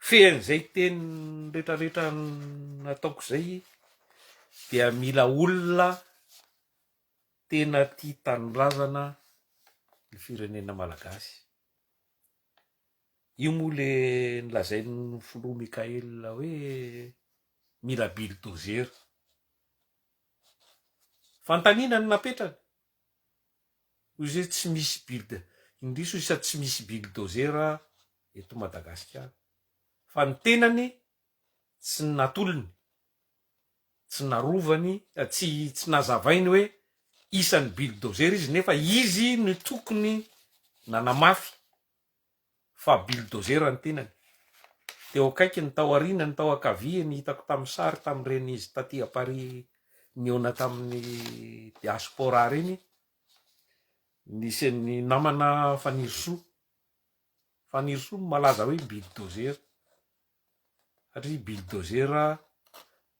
fehin'izay teny retraretra nataoko izay dia mila olona tena tia tanindrazana ny firenena malagasy. Io moa le nolazain'ny filoha Mickaël hoe mila bulldozer. Fanontaniana no napetrany. Hoy izy hoe tsy misy build, indrisy hoy izy tsy misy bulldozer eto Madagasikara. Fa ny tenany tsy natolony, tsy narovany, tsy tsy nazavainy hoe isan'ny bulldozer izy nefa izy no tokony nanamafy fa bulldozer ny tenany. Teo akaikiny, tao aorianany, tao ankaviany, hitako tamin'ny sary tamin'ireny izy taty à Paris nihaona tamin'ny diaspora ireny, nisy an'ny namana Fanirisoa. Fanirisoa no malaza hoe bulldozer satria bulldozer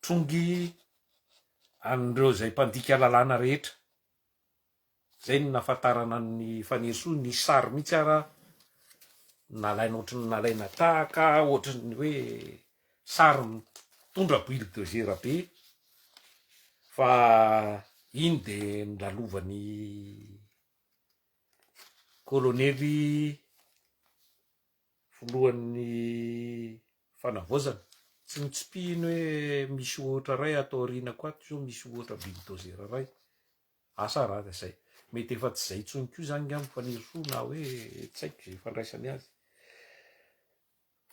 trongy an'ireo izay mpandika lalàna rehetra. Zay no nahafantarana an'i Fanirisoa, nisy sary mihitsy ara nalaina ohatran'ny nalaina tahaka, ohatran'ny hoe sary mitondra bulldozer be fa iny de nolalovan'i kolonely filohan'ny fanavaozana, tsy notsipihiny hoe misy ohatra iray ato aorianako ato zao misy ohatra bulldozer iray. Asa raha izay. Mety efa tsy izay intsony koa izany angamba Fanirisoa na hoe tsy haiko izay ifandraisany azy.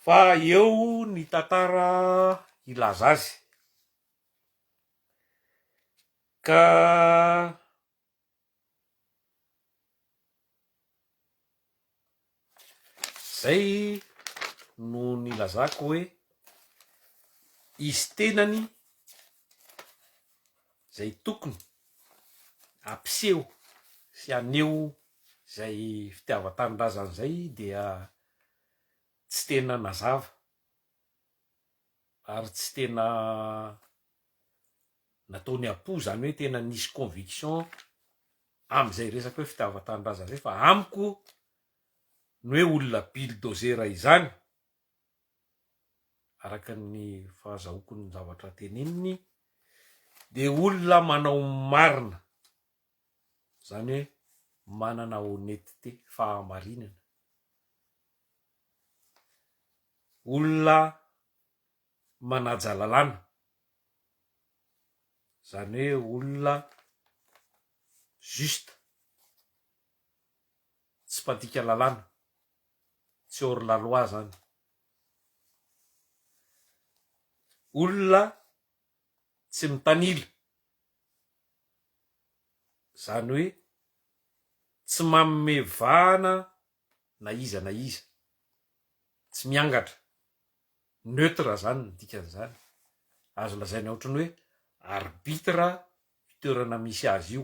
Fa eo ny tantara hilaza azy. Ka Zay no nilazako hoe izy tenany zay tokony hampiseho sy haneho zay fitiavan-tanindrazany zay dia tsy tena nazava ary tsy tena nataony am-po zany hoe tena nisy conviction am'zay resaka hoe fitiavan-tanindrazana zay fa amiko ny hoe olona bulldozer izany, araka ny fahazahoako ny zavatra teneniny, dia olona manao ny marina, izany hoe manana honnêteté, fahamarinana, olona manaja lalàna, izany hoe olona juste. Tsy mpandika lalàna, tsy hors la loi zany. Olona tsy mitanila, zany hoe tsy manome vahana na iza na iza, tsy miangatra, neutre zany ny dikan'izany. Azo lazaina ohatran'ny hoe arbitre io toerana misy azy io.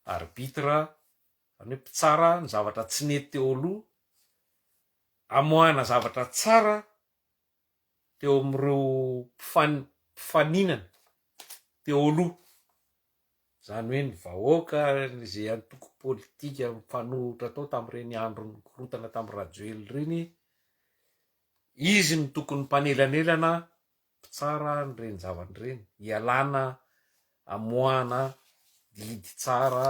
Arbitre, izany hoe mpitsara ny zavatra tsy nety teo aloha, amoahana zavatra tsara teo amin'ireo mpifaninana teo aloha, izany hoe ny vahoaka, izay antoko politika mifanohitra tao tamin'ireny andron'ny korontana tamin'i Rajoelina ireny, izy no tokony mpanelanelana mpitsara an'ireny zavatra ireny, ialana amoahana didy tsara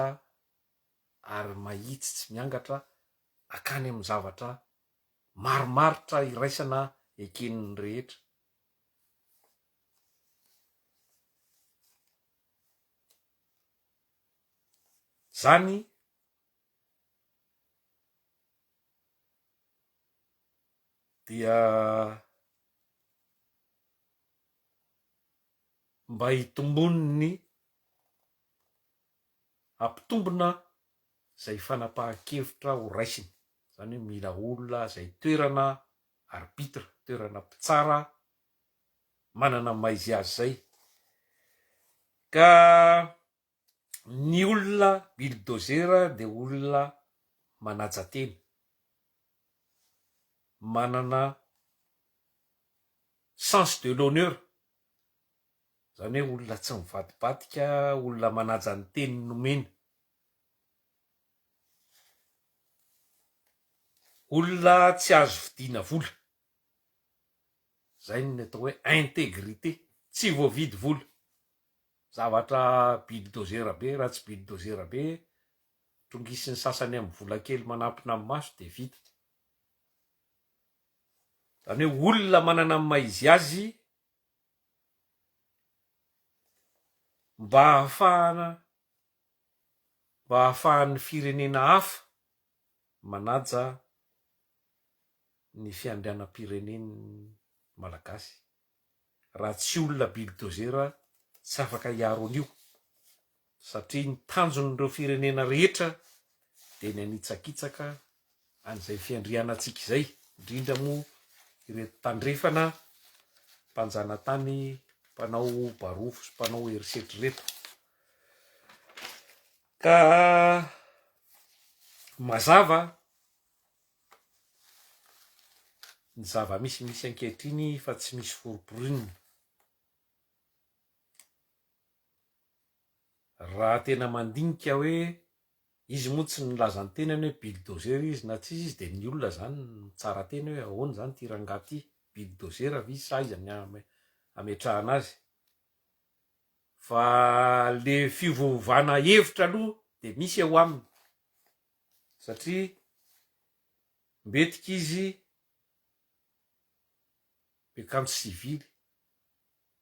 ary mahitsy tsy miangatra akany amin'ny zavatra marimaritra iraisana eken'ny rehetra. Zany dia mba hitombon'ny hampitombina izay fanapahan-kevitra ho raisiny, izany hoe mila olona izay toerana arbitre, toerana mpitsara manana ny maha izy azy izay. Ka ny olona bilidôzera dia olona manaja tena, manana sens de l'honneur, izany hoe olona tsy mivadibadika, olona manaja ny teny nomena. Olona tsy azo vidiana vola. Zay ny atao hoe intégrité, tsy voavidy vola. Zavatra bulldozer be, raha tsy bulldozer be, trongisin'ny sasany amin'ny vola kely manampina amin'ny maso dia vita. Zany hoe olona manana ny maha izy azy mba hahafahana mba hahafahan'ny firenena hafa manaja ny fiandrianam-pirenen'ny Malagasy. Raha tsy olona bilidozera tsy afaka hiaro an'io satria ny tanjon'ireo firenena rehetra dia ny hanitsakitsaka an'izay fiandrianantsika izay, indrindra moa ireto tandrefana mpanjanatany mpanao barofo sy mpanao herisetra ireto. Ka mazava ny zava-misy misy ankehitriny fa tsy misy foromporinina. Raha tena mandinika hoe izy moa tsy nilaza ny tenany hoe bulldozer izy na tsy izy izy dia ny olona zany mitsara tena hoe ahoana zany ity rangahy ity, bulldozer ve izy sa aiza ny ametrahana azy. Fa le fiovaovana hevitra aloha dia misy eo aminy satria mbetika izy miakanjo sivily,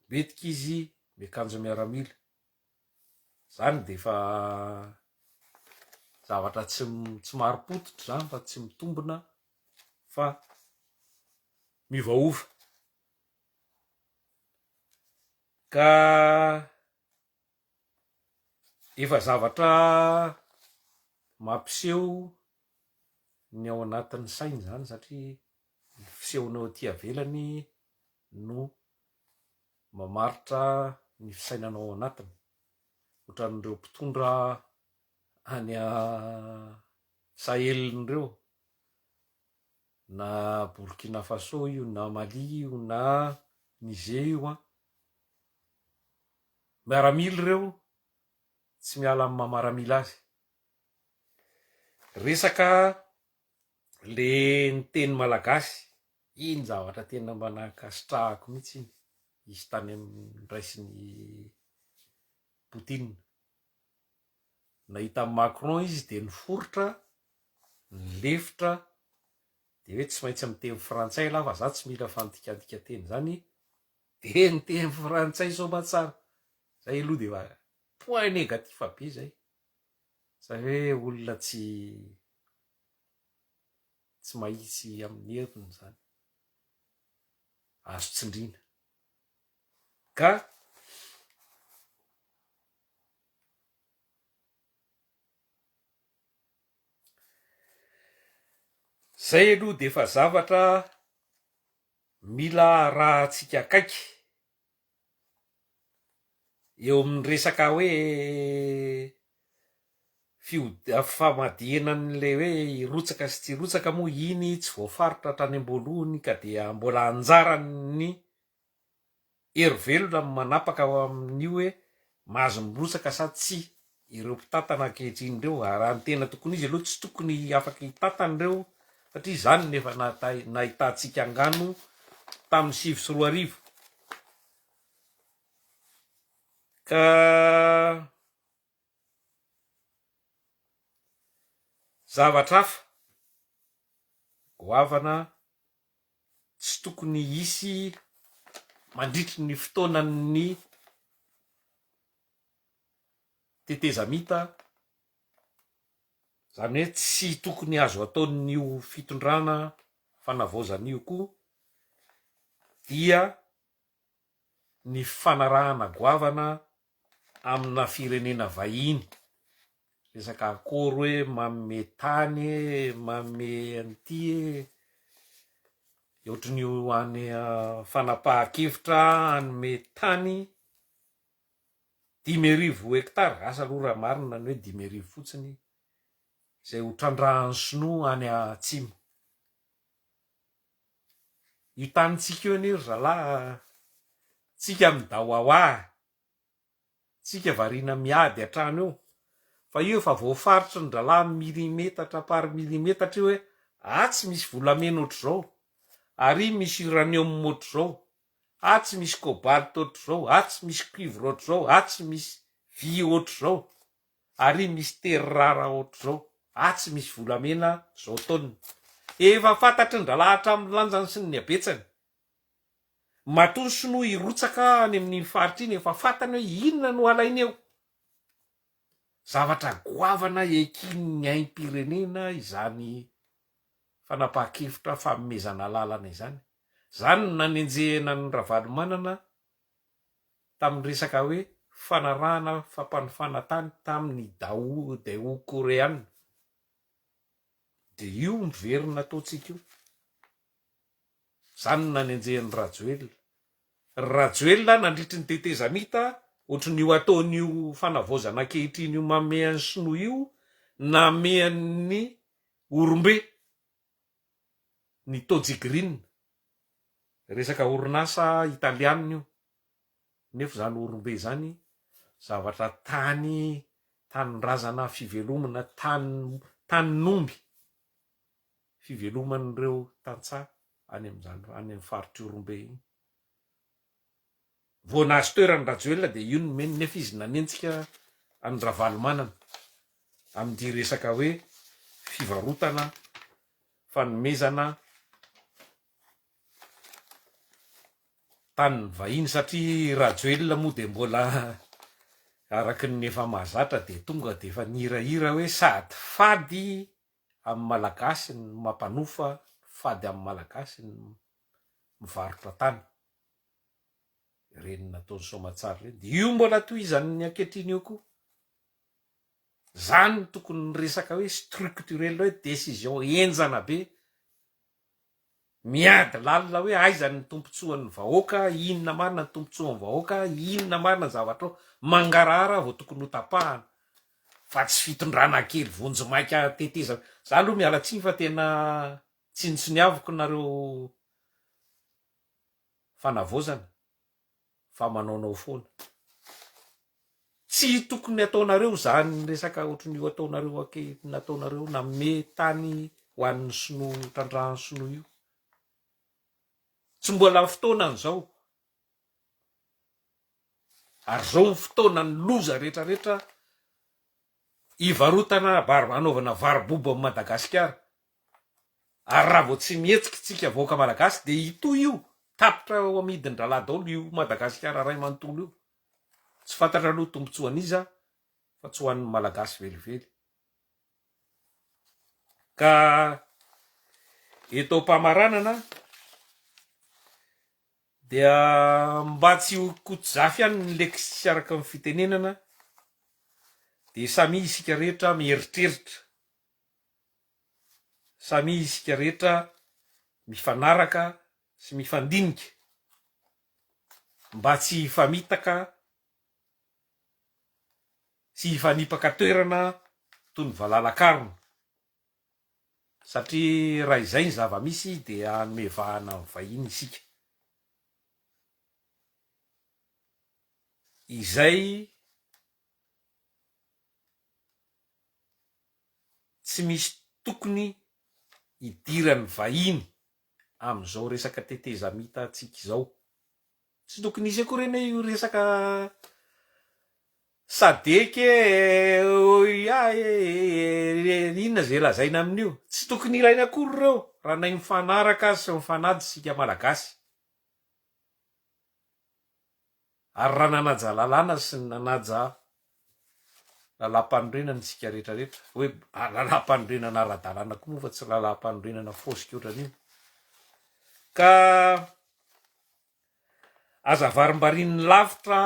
mbetika izy miakanjo miaramila. Zany dia efa zavatra tsy tsy marim-pototra zany fa tsy mitombina fa miovaova. Ka efa zavatra mampiseho ny ao anatin'ny sainy zany satria ny fisehonao aty avelany no mamaritra ny fisainanao ao anatiny, ohatran'ireo mpitondra any Sahel ireo, na Burkina Faso io na Mali io na Niger io an, miaramila ireo tsy miala amin'ny maha maramila azy. Resaka le niteny malagasy, iny zavatra tena mba nankasitrahako mihitsy iny, izy tany amin'ny noraisin'i Poutine. Nahita an'i Macron izy dia niforitra, nilefitra, dia hoe tsy maintsy miteny frantsay elah fa za tsy mila fandikandikanteny zany, dia niteny frantsay soamatsara. Zay aloha dia efa point négatif be zay. Zany hoe olona tsy tsy mahitsy amin'ny heriny izany. Azo tsindriana. Ka zay aloha dia efa zavatra mila arahantsika akaiky. Eo amin'ny resaka hoe fiod- famadihana an'ilay hoe hirotsaka sy tsy hirotsaka moa iny tsy voafaritra hatrany am-boalohany ka dia mbola anjaran'ny hery velona no manapaka ao amin'io hoe mahazo mirotsaka sa tsia ireo mpitantana ankehitriny ireo. Ary raha ny tena tokony izy aloha tsy tokony afaka hitantana ireo satria izany no efa nahitantsika angano tamin'ny 2009. Ka zavatra hafa goavana tsy tokony hisy mandritry ny fotoanan'ny tetezamita, izany hoe tsy tokony azo ataon'io fitondrana fanavaozana io koa dia ny fifanarahana goavana amina firenena vahiny, resaka accord hoe manome tany e, manome an'ity e, ohatran'io any fanapahan-kevitra hanome tany. 5000 hectares, asa aloha raha marina ny hoe 5000 fotsiny, izay ho trandrahan'ny sinoa any atsimo. Io tanintsika io anie ry zalahy, tsika midawawa, tsika variana miady hatrany eo, fa io efa voafaritry ny dralahy milimetatra par milimetatra io hoe atsy misy volamena ohatr'izao, ary misy uranium ohatr'izao, atsy misy cobalt ohatr'izao, atsy misy cuivre ohatr'izao, atsy misy vy ohatr'izao, ary misy terre rare ohatr'izao, atsy misy volamena zao taonina. Efa fantatry ny dralahy hatramin'ny lanjany sy ny habetsany. Matoa ny sinoa hirotsaka any amin'iny faritra iny efa fantany hoe inona no halainy eo. Zavatra goavana ekin'ny aim-pirenena izany fanapahan-kevitra fanomezana lalana izany. Izany no nanenjehina an'i Ravalomanana tamin'ny resaka hoe fanarahana fampanofana tany tamin'ny Daewoo Daewoo Koreana. Dia io miverina ataontsika io. Izany no nanenjehan'i Rajoelina. Ry Rajoelina nandritry ny tetezamita, ohatran'io ataon'io fanavaozana ankehitriny io manome an'ny sinoa io, nanome an'ny Orombe ny Tozzi Green, resaka orinasa italianina io, nefa izany Orombe izany zavatra tany tanindrazana fivelomana, tany tanin'omby fiveloman'ireo tantsaha any amin'izany any amin'ny faritr'i Orombe iny. Vao nahazo toerana Rajoelina dia io no nomeny nefa izy nanenjika an'i Ravalomanana amin'ity resaka hoe fivarotana fanomezana tanin'ny vahiny satria Rajoelina moa dia mbola araka ny efa mahazatra dia tonga dia efa nihirahira hoe sady fady amin'ny Malagasy ny mampanofa, fady amin'ny Malagasy ny mivarotra tany. Ireny nataon'i Soamatsara ireny. Dia io mbola tohizan'ny ankehitriny io koa. Zany no tokony resaka hoe structurel hoe décision henjana be. Miady lalina hoe aiza ny tombontsoan'ny vahoaka, inona marina ny tombontsoan'ny vahoaka, inona marina ny zavatra ao. Mangarahara vao tokony ho tapahana. Fa tsy fitondrana kely vonjimaika tetezana. Za aloha miala tsiny fa tena tsinontsiniaviko nareo fanavaozana fa manaonao foana. Tsy tokony ataonareo zany resaka ohatran'io ataonareo anke nataonareo nanome tany ho an'ny sinoa trandrahan'ny sinoa io. Tsy mbola fotoanany zao. Ary zao ny fotoanan'ny loza retraretra hivarotana bar hanaovana varo-bobo amin'i Madagasikara. Ary raha vao tsy mihetsika tsika vahoaka malagasy dia hitohy io, tapitra ho amidin-drahalahy daholo io Madagasikara ray manontolo io. Tsy fantatra aloha tombotsoan'iza fa tsy ho an'ny malagasy velively. Ka eto am-pamaranana dia mba tsy ho kotozafy ihany ny leksy araka ny fitenenana dia samia isika rehetra mieritreritra Samia isika rehetra mifanaraka sy mifandinika mba tsy hifamitaka sy hifanipaka toerana toy ny valala-karona satria raha izay ny zava-misy dia hanome vahana ny vahiny isika. Izay Tsy misy tokony hidiran'ny vahiny amin'izao resaka tetezamita antsika izao. Tsy tokony hisy akory anie io resaka Sadec e, OUA e, inona izay lazaina amin'io. Tsy tokony ilaina akory ireo raha nahay mifanaraka sy mifanaja isika Malagasy. Ary raha nanaja lalàna sy nanaja lalàmpanorenana isika rehetra rehetra, hoe lalàmpanorenana ara-dalàna koa moa fa tsy lalàmpanorenana fosika ohatran'io. Ka aza varimbarian'ny lavitra,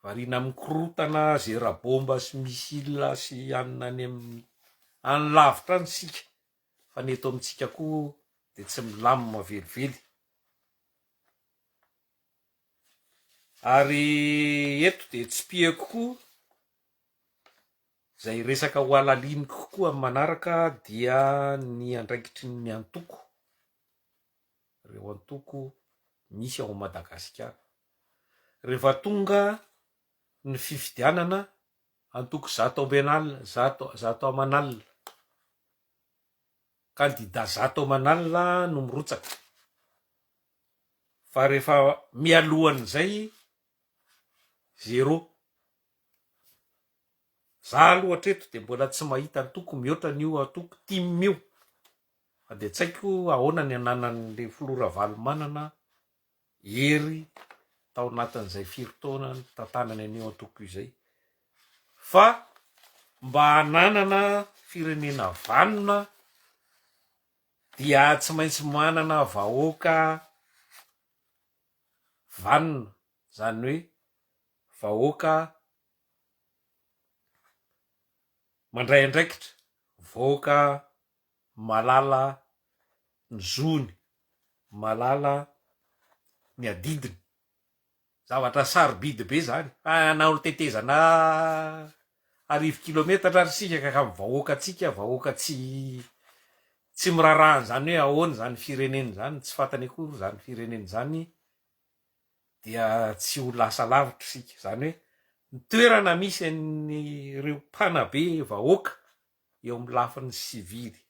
variana amin'ny korontana, zera bomba sy missile sy anona any amin'ny any lavitra any isika, fa ny eto amintsika koa dia tsy milamina velively. Ary eto dia tsipihako koa izay resaka ho halaliniko kokoa amin'ny manaraka dia ny andraikitry ny antoko, ireo antoko misy ao Madagasikara. Rehefa tonga ny fifidianana, antoko 100, 100 aman'alina, kandida 100 aman'alina no mirotsaka. Fa rehefa mialohan'izay, zéro. Za aloha hatreto dia mbola tsy mahita antoko mihoatra an'io antoko tim io. Fa dia tsy haiko ahoana ny ananan'le filoha Ravalomanana hery tao anatin'izay firy taona nitantanany an'io antoko io izay. Fa mba hananana firenena vanona dia tsy maintsy manana vahoaka vanona, izany hoe vahoaka mandray andraikitra, vahoaka mahalala ny zony, mahalala ny adidiny. Zavatra sarobidy be zany. Fa hanao tetezana arivo kilometatra ary isika ka ka ny vahoakantsika vahoaka tsy tsy miraharaha an'izany hoe ahoana izany firenena izany, tsy fantany akory izany firenena izany dia tsy ho lasa lavitra isika. Izany hoe ny toerana misy an'ireo mpanabe vahoaka eo amin'ny lafiny sivily,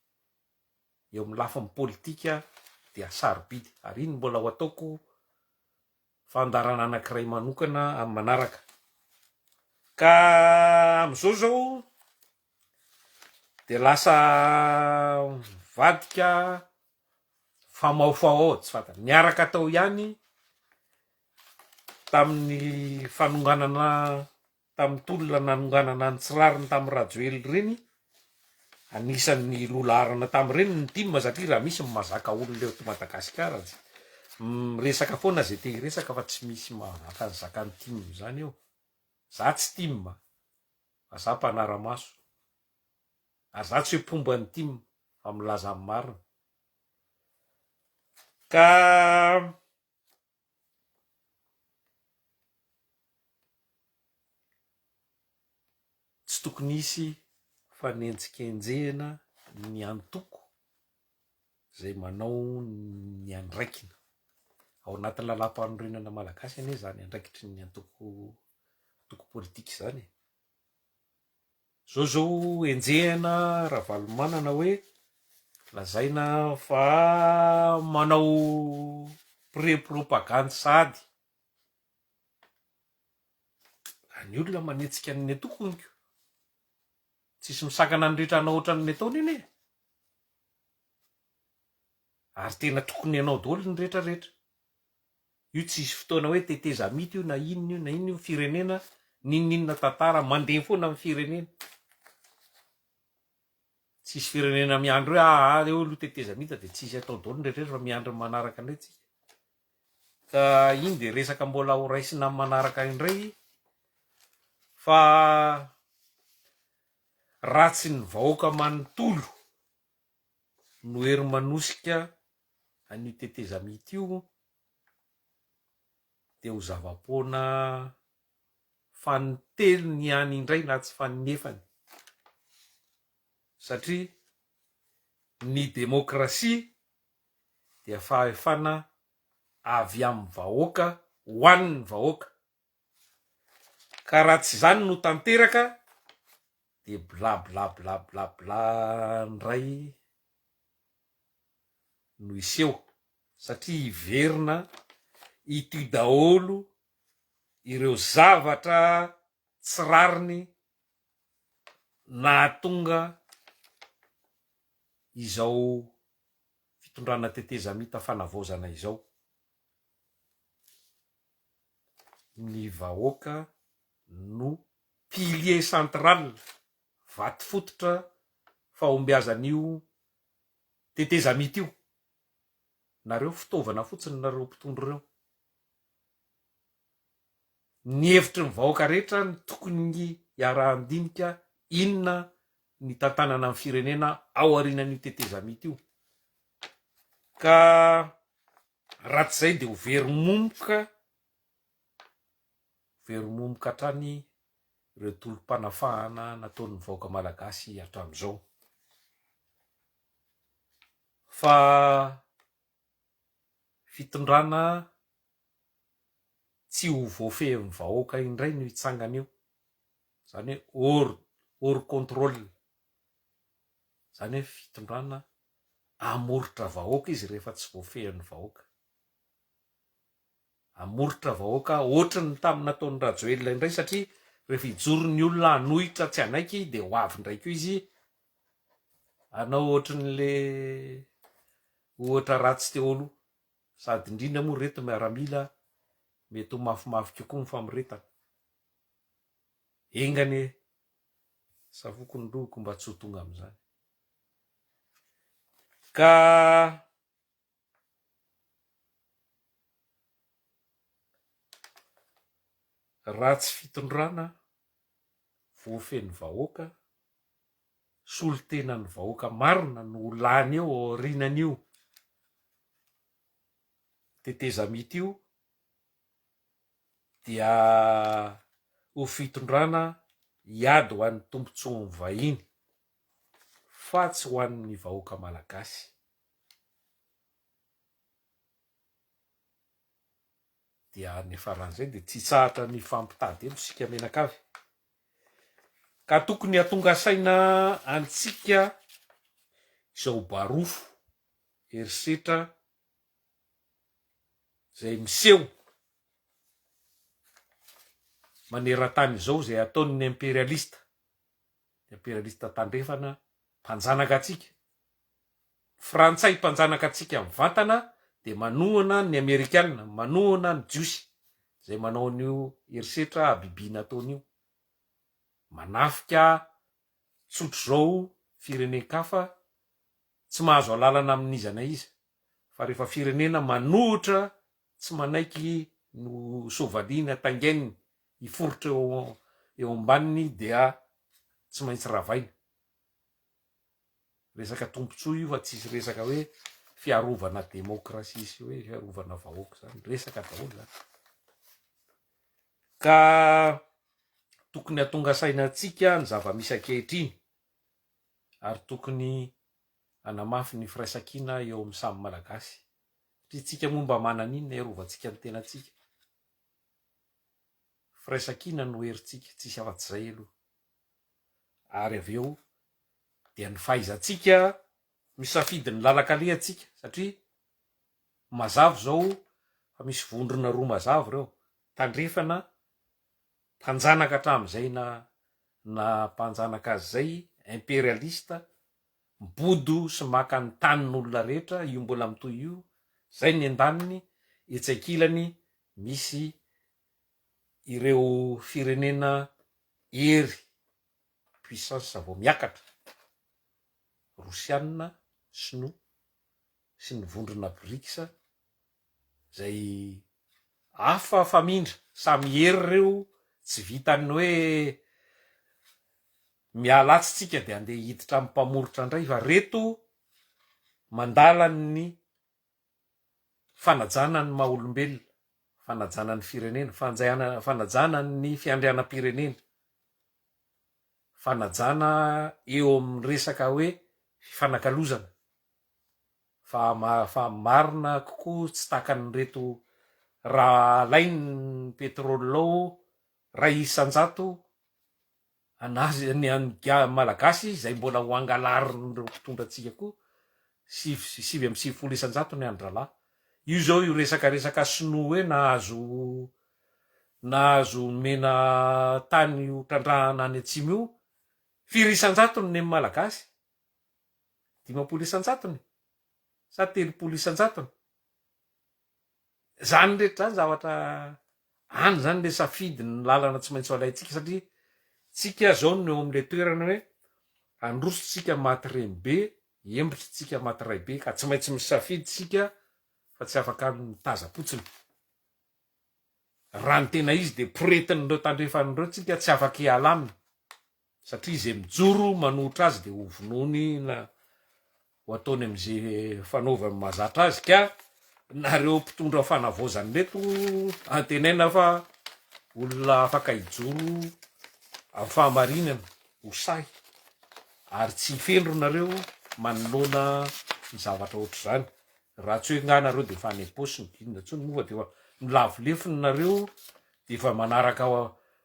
eo amin'ny lafiny politika dia sarobidy ary iny mbola ho ataoko fandaharana anankiray manokana amin'ny manaraka. Ka amin'izao izao dia lasa mivadika famaofao tsy fantatra. Niaraka tao ihany tamin'ny fanonganana tamin'ny tolona nanonganana ny tsy rariny tamin'i Rajoelina ireny, anisan'ny loha laharana tamin'ireny ny tim satria raha misy ny mahazaka olona eto Madagasikara dia miresaka foana izay te hiresaka fa tsy misy mahazaka ny zakan'ny tim izany eo. Za tsy tim fa za mpanara-maso ary za tsy hoe mpomba ny tim fa milaza ny marina. Ka Tsy tokony hisy fanenjikenjehana ny antoko izay manao ny andraikiny. Ao anatin'ny lalàmpanorenana malagasy anie izany andraikitry ny antoko antoko politika izany e. Zao zao enjehina Ravalomanana hoe lazaina fa manao pre-propagandy sahady. Raha ny olona manetsika ny antokony ko. Tsisy misakana ny rehetra hanao ohatran'ny nataony anie e. Ary tena tokony hanao daholo ny rehetra rehetra. Io tsisy fotoana hoe tetezamita io na inona io na inona io, firenena n'inon'inona tantara mandeha foana ny firenena. Tsisy firenena miandry hoe aa eo aloha tetezamita dia tsisy atao daholo ny rehetra rehetra fa miandry ny manaraka indray tsika. Ka iny dia resaka mbola ho raisina amin'ny manaraka indray fa raha tsy ny vahoaka manontolo no hery manosika an'io tetezamita io dia ho zava-poana fanintelony ihany indray na tsy faninefany satria ny demokrasia dia fahefana avy amin'ny vahoaka ho an'ny vahoaka ka raha tsy izany no tanteraka dia bla bla bla bla bla ndray no hiseho satria hiverina ity daholo ireo zavatra tsy rariny nahatonga izao fitondrana tetezamita fanavaozana izao. Ny vahoaka no pilier central, vato fototra fahombiazan'io tetezamita io. Nareo fitaovana fotsiny nareo mpitondra ireo. Ny hevitry ny vahoaka rehetra no tokony hiarahan-dinika inona ny tantanana ny firenena ao aorianan'io tetezamita io. Ka raha tsy izay dia ho very momoka. Very momoka hatrany ireo tolom-panafahana nataon'ny vahoaka malagasy hatramin'izao. Fa fitondrana tsy ho voafehin'ny vahoaka indray no hitsangana eo, izany hoe hors hors contrôle, izany hoe fitondrana hamoritra vahoaka izy rehefa tsy voafehin'ny vahoaka. Hamoritra vahoaka ohatry ny tamin'ny nataon'i Rajoelina indray satria rehefa hijoro ny olona hanohitra tsy hanaiky dia ho avy indray koa izy hanao ohatrin'le ohatra ratsy teo aloha. Sady indrindra moa reto miaramila mety ho mafimafy kokoa ny famoretana. Enga anie safoko ny lohako mba tsy ho tonga amin'izany. Ka Ratsy fitondrana, voafehy ny vahoaka, solontenan'ny vahoaka marina no ho lany eo aorianan'io tetezamita io dia ho fitondrana hiady ho an'ny tombotsoan'ny vahiny fa tsy ho an'ny vahoaka malagasy. Dia ny faran'izay dia tsy hitsahatra ny hifampitady eto isika mianakavy. Ka tokony hatonga saina antsika izao barofo herisetra izay miseho maneran-tany izao izay ataon'ny imperialista, ny imperialista tandrefana mpanjanaka antsika, Frantsay mpanjanaka antsika mivantana dia manohana ny Amerikana, manohana ny Jiosy izay manao an'io herisetra habibiana ataony io. Manafika tsotr'izao firenen-kafa tsy mahazo alalana amin'iza na iza fa rehefa firenena manohitra tsy manaiky ny ho soavaliana taingaininy hiforitra eo eo ambaniny dia tsy maintsy ravaina. Resaka tombotsoa io fa tsisy resaka hoe fiarovana demokrasia sy hoe fiarovana vahoaka zany, resaka daholo zany. Ka tokony hatonga saina antsika ny zava-misy ankehitriny ary tokony hanamafy ny firaisankina eo amin'ny samy Malagasy satria tsika moa mba manana inona hiarovantsika ny tenantsika? Firaisankina no herintsika, tsisy afa-tsy zay aloha. Ary avy eo dia ny fahaizantsika misafidy ny lalan-kalehantsika satria mazava izao fa misy vondrona roa mazava ireo, tandrefana mpanjanaka hatramin'izay na na mpanjanaka azy izay, imperialiste, mibodo sy maka ny tanin'olona rehetra, io mbola mitohy io, izay ny andaniny, etsy ankilany misy ireo firenena hery, puissance, vao miakatra, Rosiana, Sinoa sy ny vondrona Brics izay hafa famindra, samy hery ireo, tsy vitan'ny hoe miala atsy tsika dia andeha hiditra amin'ny mpamoritra indray fa reto mandala ny fanajana ny maha olombelona, fanajana ny firenena, fanajana ny fiandrianam-pirenena, fanajana eo amin'ny resaka hoe fifanakalozana fa fa marina kokoa tsy takan'ireto raha alainy ny pétrole ao iray isan-jato Anazy ny an'ny Malagasy izay mbola ho angalarin'ireo mpitondra antsika koa 99% ny an-drahalahy. Io izao io resaka resaka sinoa hoe nahazo nahazo nomena tany ho trandrahana any atsimo io, firy isan-jatony ny Malagasy? 50 isan-jatony? Sa 30 isan-jatony? Zany rehetra zany zavatra any zany le safidy ny lalana tsy maintsy ho alaintsika satria tsika zao no eo amle toerana hoe handroso tsika maty renibe hiembotra tsika maty raibe ka tsy maintsy misafidy tsika fa tsy afaka mitazam-potsiny. Raha ny tena izy de poretin'ireo tandrefan'ireo tsika tsy afaka hiala aminy. Satria izay mijoro manohitra azy dia ho vonoiny na ho ataony amin'izay fanaovany mahazatra azy ka nareo mpitondra fanavaozana ireto antenaina fa. Olona afaka hijoro amin'ny fahamarinana, ho sahy ary tsy hifendro nareo manoloana ny zavatra ohatr'izany. Raha tsy hoe nga nareo de efa any am-paosiny, inona intsony moa fa de efa milavo lefona nareo de efa manaraka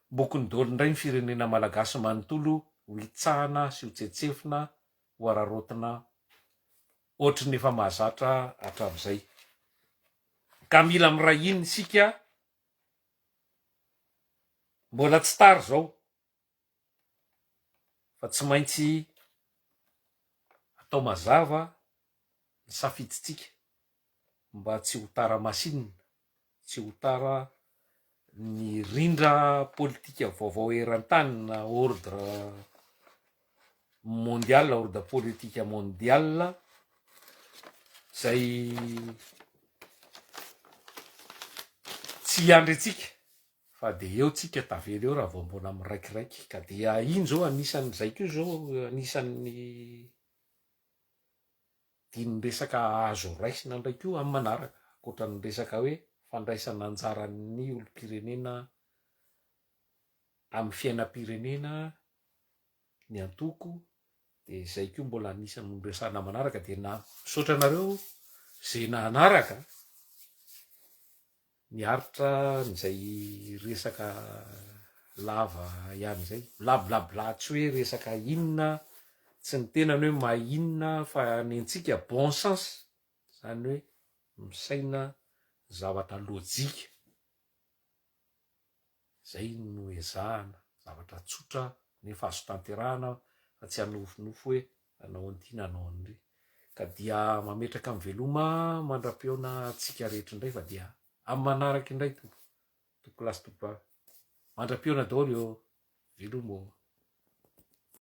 bokony daholo indray ny firenena malagasy manontolo ho hitsahana sy ho tsetsefina, ho araraotina ohatry ny efa mahazatra hatramin'izay. Ka mila miray hina isika, mbola tsy tara izao fa tsy maintsy atao mazava ny safidintsika mba tsy ho tara masinina, tsy ho tara ny rindra politika vaovao eran-tany na ordre mondial, ordre politique mondial izay tsy hiandry antsika fa de eo tsika tavela eo raha vao mbola miraikiraiky ka dia iny zao anisan'izay koa zao anisan'ny dinin-dresaka azo raisina indray koa amin'ny manaraka ankoatran'ny resaka hoe fandraisana anjaran'ny olom-pirenena amin'ny fiainam-pirenena ny antoko dia izay koa mbola anisan'ny ho resahana manaraka dia na misaotra anareo izay nanaraka niaritra an'izay resaka lava ihany izay, blablabla tsy hoe resaka inona, tsy ny tenany hoe mahay inona fa ny antsika bon sens, izany hoe misaina zavatra lojika. Zay no ezahana, zavatra tsotra nefa azo tanterahana fa tsy hanofinofy hoe hanao an'ity na hanao an'ry. Ka dia mametraka ny veloma mandra-pihaona antsika rehetra indray fa dia amin'ny manaraka indray tompoko, tompokolahy sy tompokovavy. Mandra-pihaona daholo ô! Veloma ô!